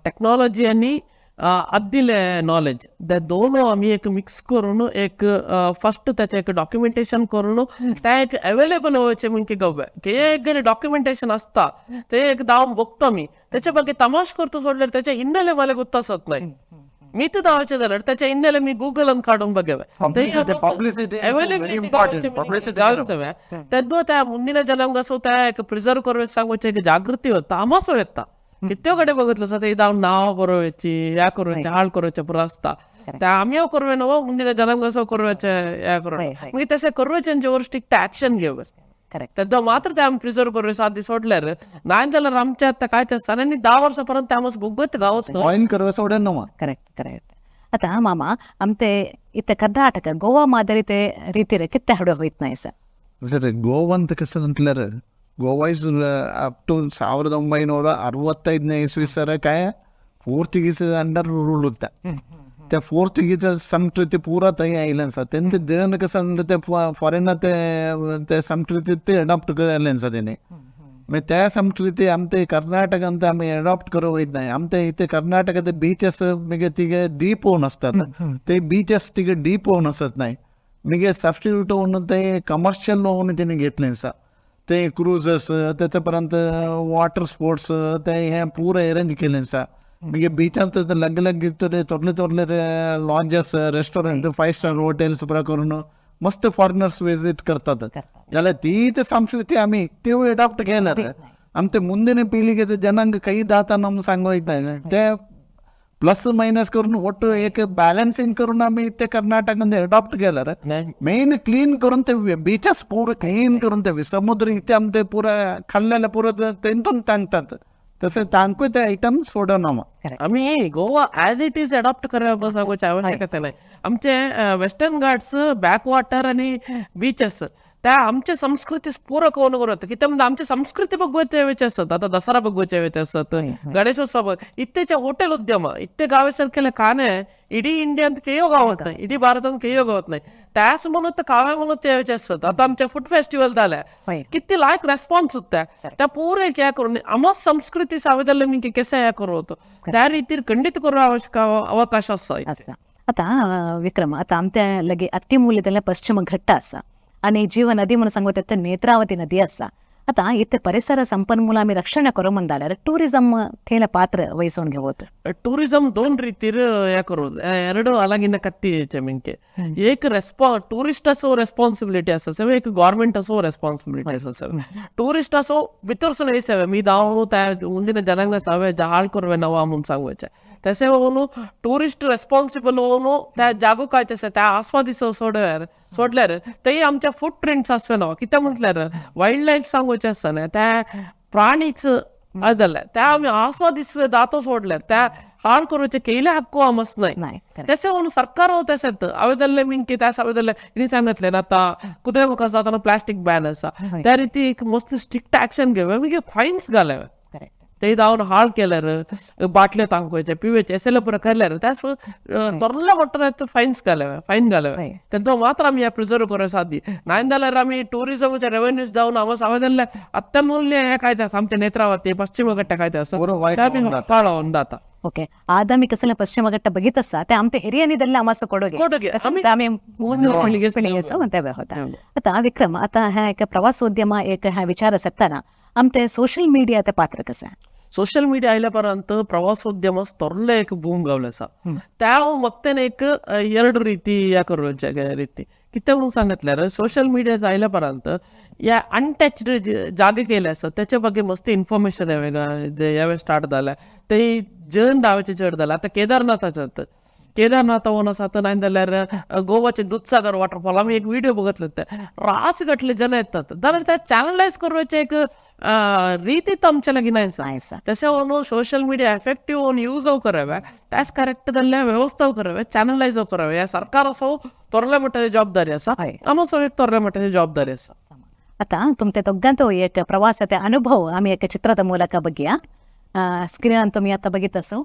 टेक्नॉलॉजी आणि आदले नॉलेज ते दोनों आम्ही एक मिक्स करून एक फर्स्ट त्याचे एक डॉक्युमेंटेशन करून त्या एक अवेलेबल व्हायचे. म्हणजे गव्य ते एक डॉक्युमेंटेशन असता, ते एक दाव बघतो मी त्याच्या ಬಗ್ಗೆ तमाश करतो सोडल्यार त्याच्या हिन्नेले मला गुत्त असत नाही. मी तर दावाचे जाल्यार त्याच्या हिन्नेले मी गुगलान काडून बघावे. Publicity is very important. Publicity. तेन्ना त्या ಮುಂದಿನ ಜನಾಂಗ त्या एक प्रिझर्व करूया सांगूचे एक जागृती होता. आमासो येता कित्येक कडेन बघितलं ते जावन नाव बरोवची या करूचे हाळ करूचे पुरो आसता. त्या आमीय करूया नवो ಮುಂದಿನ ಜನಾಂಗ करूचे या करूया. हय, हय. मागीर तशें करूचे स्ट्रिक्ट ऍक्शन घेवं. तेन्ना मात्र ते आमी प्रिझर्व करूया साध्य सोडल्यार नाही जाल्यार आमच्या आतां काय ते आसता आनी 10 वर्सां पर्यंत ते आमकां भोगत गांवच न्हय. ऑयल करवा सोडे नवा. Correct correct. आता ಮಾಮ आमते इथे कर्नाटक गोवा ಮಾದರಿ ते ರೀತಿರ ಕಿತ್ತೆ ಹಡ ಹೋಯ್ತು ನಾಯಿ ಸರ್? ಸರ್, ಗೋವಾ ಅಂತ कसं म्हटल्यार गोवा is up to 1965ನೇ ಇಸ್ವಿ sir काय पोर्तुगीज अंडर रूल होता. त्या पोर्तुगीज संस्कृती पुरा थंय आयिल्लें आसा. तेंचे देन कसं म्हणटा ते फॉरेन ते ते संस्कृती ते अडॉप्ट केल्लें आसा तेणी. मागीर त्या संस्कृती आमचे कर्नाटकांत आमी अडॉप्ट करूंक वयत नाय. आमचे इथे कर्नाटकांत बीचस मागीर तिगे डीप होवन आसतात, ते बीचस तिगे डीप होवन आसत नाय. मागीर सबस्टिट्यूट होवन ते कमर्शियल होवन तेणी घेतलें आसा. ते क्रुजस, तेच्या उपरांत वॉटर स्पोर्ट्स, ते हें पुरो अरेंज केलें आसा. मागीर बिचांत लग्ग लग्ग थोडे थोडले थोडले लॉन्जेस, रेस्टॉरंट, 5 स्टार हॉटेल्स पुरा करून मस्त फॉरेनर्स विजीट करतात. जाल्यार ती संस्कृती आमी त्यो अडॉप्ट केल्यार आमचे ಮುಂದಿನ ಪೀಳಿಗೆ ಜನಾಂಗ ಕೈ दाता ನಮ್ सांगू वयता. ते प्लस मायनस करून ಒಟ್ಟು एक बॅलन्सिंग करून आमी ते कर्नाटकान अडॉप्ट केल्यार मेन क्लीन करून ते बीचस पुरो क्लीन करून ते समुद्र इथे आमचे पुरा खाल्लेले पुरो तेंतून तांगतात, तशें तांकूय ते आयटम सोडना. आम्ही Goa as it is adopt करप सांगूची आवश्यकता नाही. आमचे वेस्टर्न घाट्स बॅक वॉटर आणि बीचेस त्या आमच्या संस्कृती पूरक होऊन करत. कित्याक म्हणजे आमची संस्कृती बघवचे वेचे असत. आता दसरा बघवचे वेचे असत, गणेशोत्सव, इत्तेचे होटेल उद्यम इत्ते गावासारखेले काने इडी इंडियांत केयो गावत नाही, इडी भारतांत केयो गावत नाही. त्याच म्हणून तर काव्या म्हणून ते वेचे असत. आता आमचे फूड फेस्टिवल झाले, किती लायक रेस्पॉन्स होता त्या पूरे क्या करून आम संस्कृती सावेदल्ले मी केसे हे करू होतो त्या रीतीर खंडित करू आवश्यक अवकाश आसा. आसा. आता विक्रम, आता आमच्या लगे अतिमूल्यतले पश्चिम घट्ट आसा आणि जीव नदी म्हणून सांगू ते नेत्रावती नदी आसा. आता इथे ಪರಿಸರ ಸಂಪನ್ಮೂಲ आमी रक्षण करू म्हणल्यार टुरिझम खंयला पात्र वಹಿसोवन घेवत? टुरिझम दोन ರೀತಿರ್ या करू, ಎರಡು ಅಲಗಿನ ಕತ್ತಿ मिनके. एक टुरिस्टाचो रेस्पॉन्सिबिलिटी आसा सगळे, एक गव्हर्मेंटाचो रेस्पॉन्सिबिलिटी आसा सगळे. टुरिस्टाचो भितरसून येयसेवे मी दाव त्या ಮುಂದಿನ ಜನಾಂಗ सावे हाळ करूया नवा म्हणून सांगूचे. तसे होऊन टुरिस्ट रेस्पॉन्सिबल होऊन त्या जागो काय तसे त्या आस्वादिसो सोडल्यार सोडल्यार तेय आमच्या फूट प्रिंट्स आसवे नवा. कित्याक म्हटल्यार वायल्ड लायफ सांगूचे आसतना त्या प्राणीच जालें त्या आमी आस्वादिसवे दातो सोडल्यार त्या हाळ करूचे केले हक्को आमस नाही. नाही, correct. तसे होऊन सरकार हो तशेंच हांवें मिनके त्या सावेदल्ले हिणी सांगितलें आतां कुद्रेमुख आसा, आतां प्लास्टीक बॅन आसा, त्या रिती एक मस्त स्ट्रिक्ट ऍक्शन घेवया, मागीर फायन्स घालवे. करेक्ट. ते जावन हाळ केल्यार बाटल्यो तांकवायचे पिवेचे एसेले पुरा करल्यार त्यास तोरले मोठ्ठे फायन्स घाले, फायन घाले. तेंतो मात्र आमी प्रिजर्व करूं साध्य नाय जाल्यार आमी टुरिजमाचे रेवेन्यूज जावन आमी सावदाले अत्यमूल्य हे काय आसा आमच्या नेत्रावती पश्चिम घट्ट काय आसा पाळोवन जाता. ಓಕೆ, ಆದಾಮಿ ಕಸಲ ಪಶ್ಚಿಮ ಘಟ್ಟ ಬಗಿತಸ ते आमचे हेरियानी आमाचो ಕೊಡುಗೆ ಕೊಡುಗೆ आमी होता. आता विक्रम, आता ह्या एक प्रवासोद्यम एक ह्या विचार आसतना आमचे सोशल मीडिया ते पात्र कसं? सोशल मीडिया आयल्या परांत प्रवासोद्यम तोरले एक बूम गावले आसा. त्या वक्तेन एक ಎರಡು ರೀತಿ ಯಾಕರು ರೀತಿ कितें म्हणून सांगितल्यार सोशल मीडिया आयल्या परांत या अनटॅच्ड जागे केले आसा त्याच्या ಬಗ್ಗೆ मस्त इन्फॉर्मेशन यावे स्टार्ट जालें, ते जन धांवचे चड जालें. आतां केदारनाथाचे केदारनाथ होऊन आसा नाय जाल्यार गोवाचे दुधसागर वॉटरफॉल आमी एक व्हिडिओ बघितले ते रास गटले जन येतात जाल्यार ते चॅनलायज करपाचे एक रीती आमच्या लागीं नाय आसा. तशें म्हणून सोशल मीडिया एफेक्टीव होऊन यूज करावे, त्याच करेक्ट जाल्ल्या व्यवस्था करावे, चॅनलायज करावे. ह्या सरकार असो तोरल्या मट्टाची जबाबदारी आसा, आमचो एक तोरल्या मट्टाची जबाबदारी आसा. आता तुमचे दोघांचो एक प्रवासाचे अनुभव आम्ही एका चित्राच्या ಮೂಲಕ बघूया. स्क्रीनान तुम्ही आता बघित असो.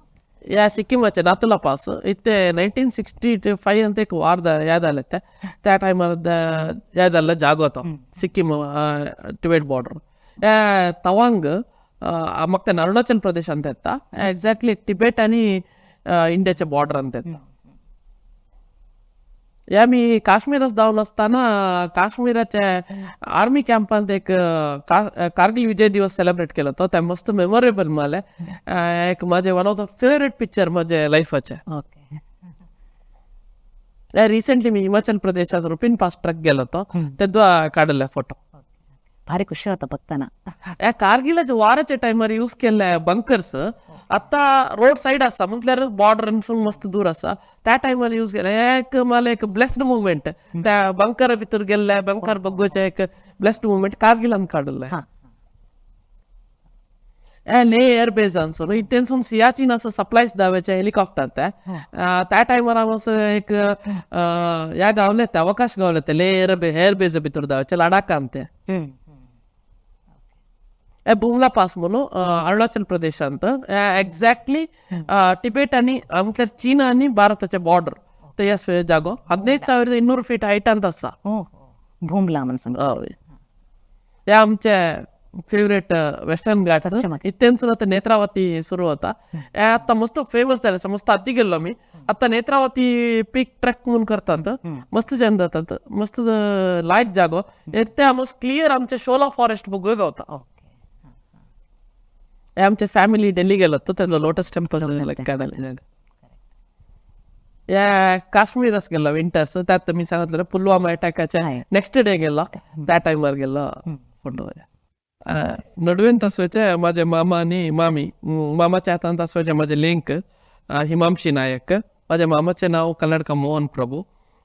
या सिक्किमाचे नाथुला पास इथे 1965 ಅಂತ एक ವಾರದ याद आले त्या टायमार याद आल्लो जागो तो सिक्कीम टिबेट बॉर्डर. तवांग मग अरुणाचल प्रदेश ಅಂತ येता, एक्झॅक्टली टिबेट आणि इंडियाचे बॉर्डर ಅಂತ येता. या मी काश्मीरच धावन असताना काश्मीराच्या आर्मी कॅम्पांत एक कारगिल विजय दिवस सेलिब्रेट केलं होतं. त्या मस्त मेमोरेबल मला एक माझे one of the favourite picture माझ्या लाईफाचे. रिसेंटली मी हिमाचल प्रदेशात रुपिन पास ट्रक गेलो होतो, तेव्हा काढले फोटो. भारी खुशी होता बघताना. या कारगिलाच्या वाराच्या टायमार यूज केल्ले बंकर्स आता रोड साइड आसा म्हटल्यार बॉर्डर मस्त दूर आसा, त्या टायमार यूज केले. एक मला एक ब्लेस्ड मुवमेंट, त्या बंकर भितर गेल्ले बंकर बघूचे एक ब्लेस्ड मुवमेंट कारगिलान काडले. ले एअर बेस अನ್ಸೋನು इथेनसून सियाचीन असं सप्लायज दाव्याचे हेलिकॉप्टर त्या त्या टायमार हांव असं एक ह्या गावले ते अवकाश गावले ते ले एअर बेज भितर दाव्याचे लडाखान ते. बुमला पास म्हणून अरुणाचल प्रदेशांत एक्झॅक्टली टिबेट आणि म्हटल्यार चीन आणि भारताचे बॉर्डर ते जागो 15,200 फीट हायट ಅಂತ आसा. भूमला म्हणून सांग. हे आमचे फेवरेट वेस्टर्न घाट्स. इथेनसून आता नेत्रावती सुरू होता. आता मस्त फेमस झाले, मस्त आती गेलो मी. आता नेत्रावती पीक ट्रेक म्हणून करतात, मस्त जन जातात, मस्त लायक जागो. ते मस्त क्लियर आमचे शोला फॉरेस्ट बघू गावता. हे आमचे फॅमिली ಡೆಲ್ಲಿ गेलो होतो, त्याचं लोटस टेम्पल काढायला. या काश्मीरच गेलो विंटर्स, त्यात मी सांगितलं पुलवामा अटॅकाच्या नेक्स्ट डे गेलो, त्या टायमार गेलो फोटो. नडवेन तसवेचे माझे मामा आणि मामी, मामाच्या हातान तसवेचे माझे लेंक हिमांशी नायक, माझ्या मामाचे नाव कन्नडका मोहन प्रभू,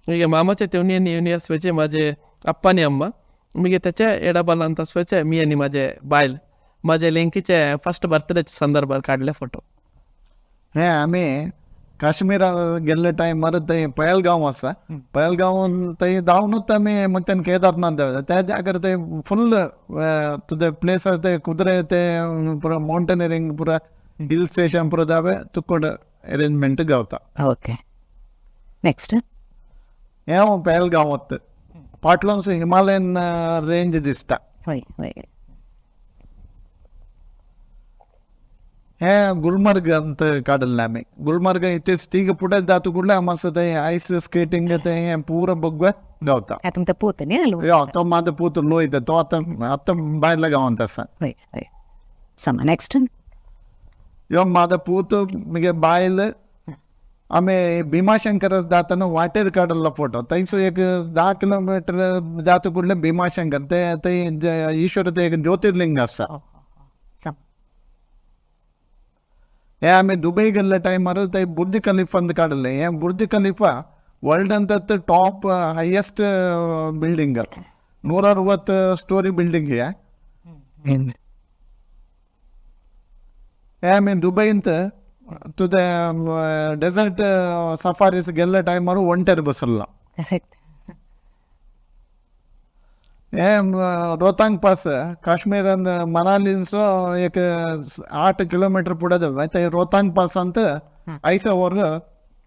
ಈಗ मामाचे तेवणी आणि असवेचे माझे अप्पा आणि अम्मा, मगे त्याच्या एडाबालान तसवेचे मी आणि माझे बायल, माझ्या लेंकीचे फर्स्ट बर्थडेचे संदर्भात काढले फोटो. हे आमी काश्मीरा गेल्ले टायमार थंय पहलगांव आसा, पहलगांव थंय धांवनूच आमी मग तेन्ना केदारनाथ देंवता. त्या जाग्यार थंय फुल तुजे प्लेस आसा, ते कुद्रे ते पुरा मावंटनियरींग पुरा हिल स्टेशन पुरा दावे तुकोड अरेंजमेंट गावता. Okay, next. हें पहलगांवात पाटलोन्स हिमालयन रेंज दिसता. हय हय. हे गुलमर्ग ಅಂತ काडल्ले आमी. गुलमर्ग इथे तीग पुढे जाता कुडले आमचं ते आयस स्केटिंग ते हे पुरा बघवे गावता. हे तुमचं पूत न्ही आलो. यो तो माझा पूत लोयता, तो आता आता भायल्या गांवांत आसा. हय हय. समा नेक्स्ट. यो माझा पूत मगे बायल आमी भीमाशंकर जाताना वाटेर काडल्लो फोटो. थंयसर एक 10 किलोमिटर जाता कुडले भीमाशंकर ते थंय ईश्वर ते एक ज्योतिर्लिंग आसा. हे आमी दुबई गेल्ले टायमार थंय बुर्ज खलीफा ಅಂತ काडले. हे बुर्ज खलीफा वर्ल्ड ಅಂತ top highest building, 160 story building. हे आमी दुबईंत तुझे डेझर्ट सफारीस गेल्ले टायमार वंटेर बसल्लो. करेक्ट. हे रोहतांग पास काश्मीरान मनालींचो एक 8 किलोमीटर पुढे ते रोहतांग पासांत आयस वर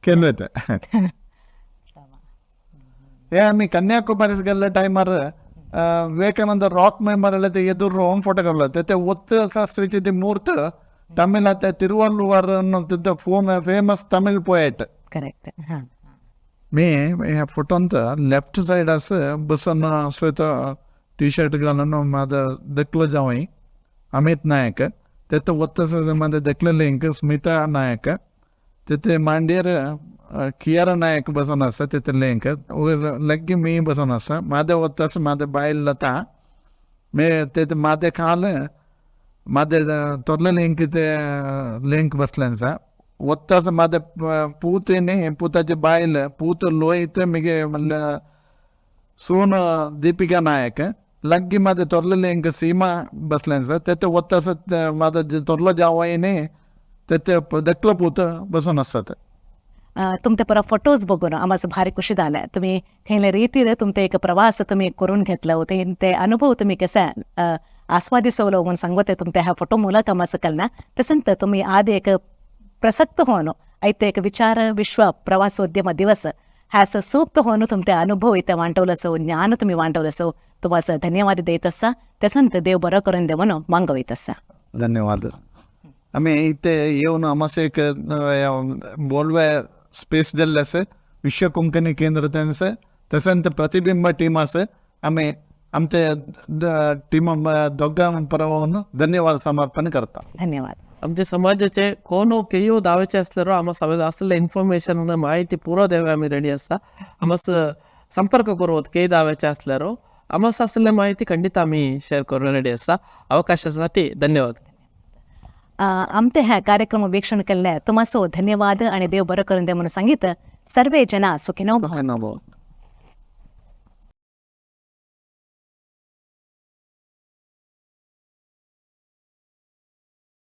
केले ते. हे आमी कन्याकुमारी गेल्ले टायमार विवेकानंद राक मेंबर ते ಎದುರು ಹೋಮ್ ಫೋಟೋ ते ते ಒತ್ತು ಸ್ವಿಚಿ ಮೂರ್ತ ತಮಿಳ್ ತಿರುವಳ್ಳುವರ್ ಅನ್ನೋಂಥದ್ದು ಫೇಮಸ್ ತಮಿಳ್ ಪೋಯೆಟ್. ಕರೆಕ್ಟ್. मी ह्या फोटोंत लेफ्ट सायड आसा बसून आसलो टी शर्ट घालून म्हाजो धाकलो जावंय अमित नायक, तेतो वत्त म्हाजे धाकले लिंक स्मिता नायक, तेते मांडयेर कियारा नायक बसून आसा तेते लिंक, वयर लागीं मी बसून आसा, म्हाजे वत्त आसा म्हाजे बायल लता, मे तेते म्हाजे खाल म्हाजे तोरले लिंक ते लिंक बसले आसा, वत्त आसा म्हाजे पूत न्ही पुताची बायल पूत लोहित मिगे म्हणल्यार सून दीपिका नायक, लागीं म्हाजे तोरले लिंक सीमा बसले आसा, तेते वत्त आसा म्हाजो तोरलो जावंय न्ही तेते धाकलो पूत बसून आसात. तुमचे परत फोटोज बघून आम्हाला भारी खुशी झालं. तुम्ही खंयले रीतीर तुमचे एक प्रवास तुम्ही करून घेतलं ते ते अनुभव तुम्ही कसे आस्वादिसवलो म्हणून सांगते तुमच्या ह्या फोटो मुलात आम्हाला कळना. तसंच तुम्ही आधी एक प्रसक्त होऊन ऐते एक विचार विश्व प्रवासोद्यम दिवस ह्यास सूक्त होऊन तुमचे अनुभव इथे वांटवलं ज्ञान तुम्ही वांटवलं तुम्हाला धन्यवाद देत असा. तसंच देव बरं करून दे म्हणून मागवित असा. धन्यवाद. आमी इथे येवन आमस एक बोलवे स्पेस दिल्ले आसा विश्व कोंकणी केंद्र तेंचे, तशेंच प्रतिबिंब टीम आसा, आमी आमचे टीम दोगां परवान धन्यवाद समर्पण करता. धन्यवाद. आमचे समाजाचे कोण केयो दावेचे असल्यारो आम समाज असले इन्फॉर्मेशन माहिती पुरो देवे आमी रेडी आसा. आमस संपर्क करूत केय दाव्याचे असल्यारो आमस असले माहिती खंडित आमी शेअर करून रेडी आसा. अवकाशासाठी धन्यवाद. आमचे ह्या कार्यक्रम वीक्षण केल्ले तुमासो धन्यवाद आणि देव बरं करून दे म्हणून सांगितलं. सर्वे जना सुखिनो भवन्तु. सुखिनो भवन्तु.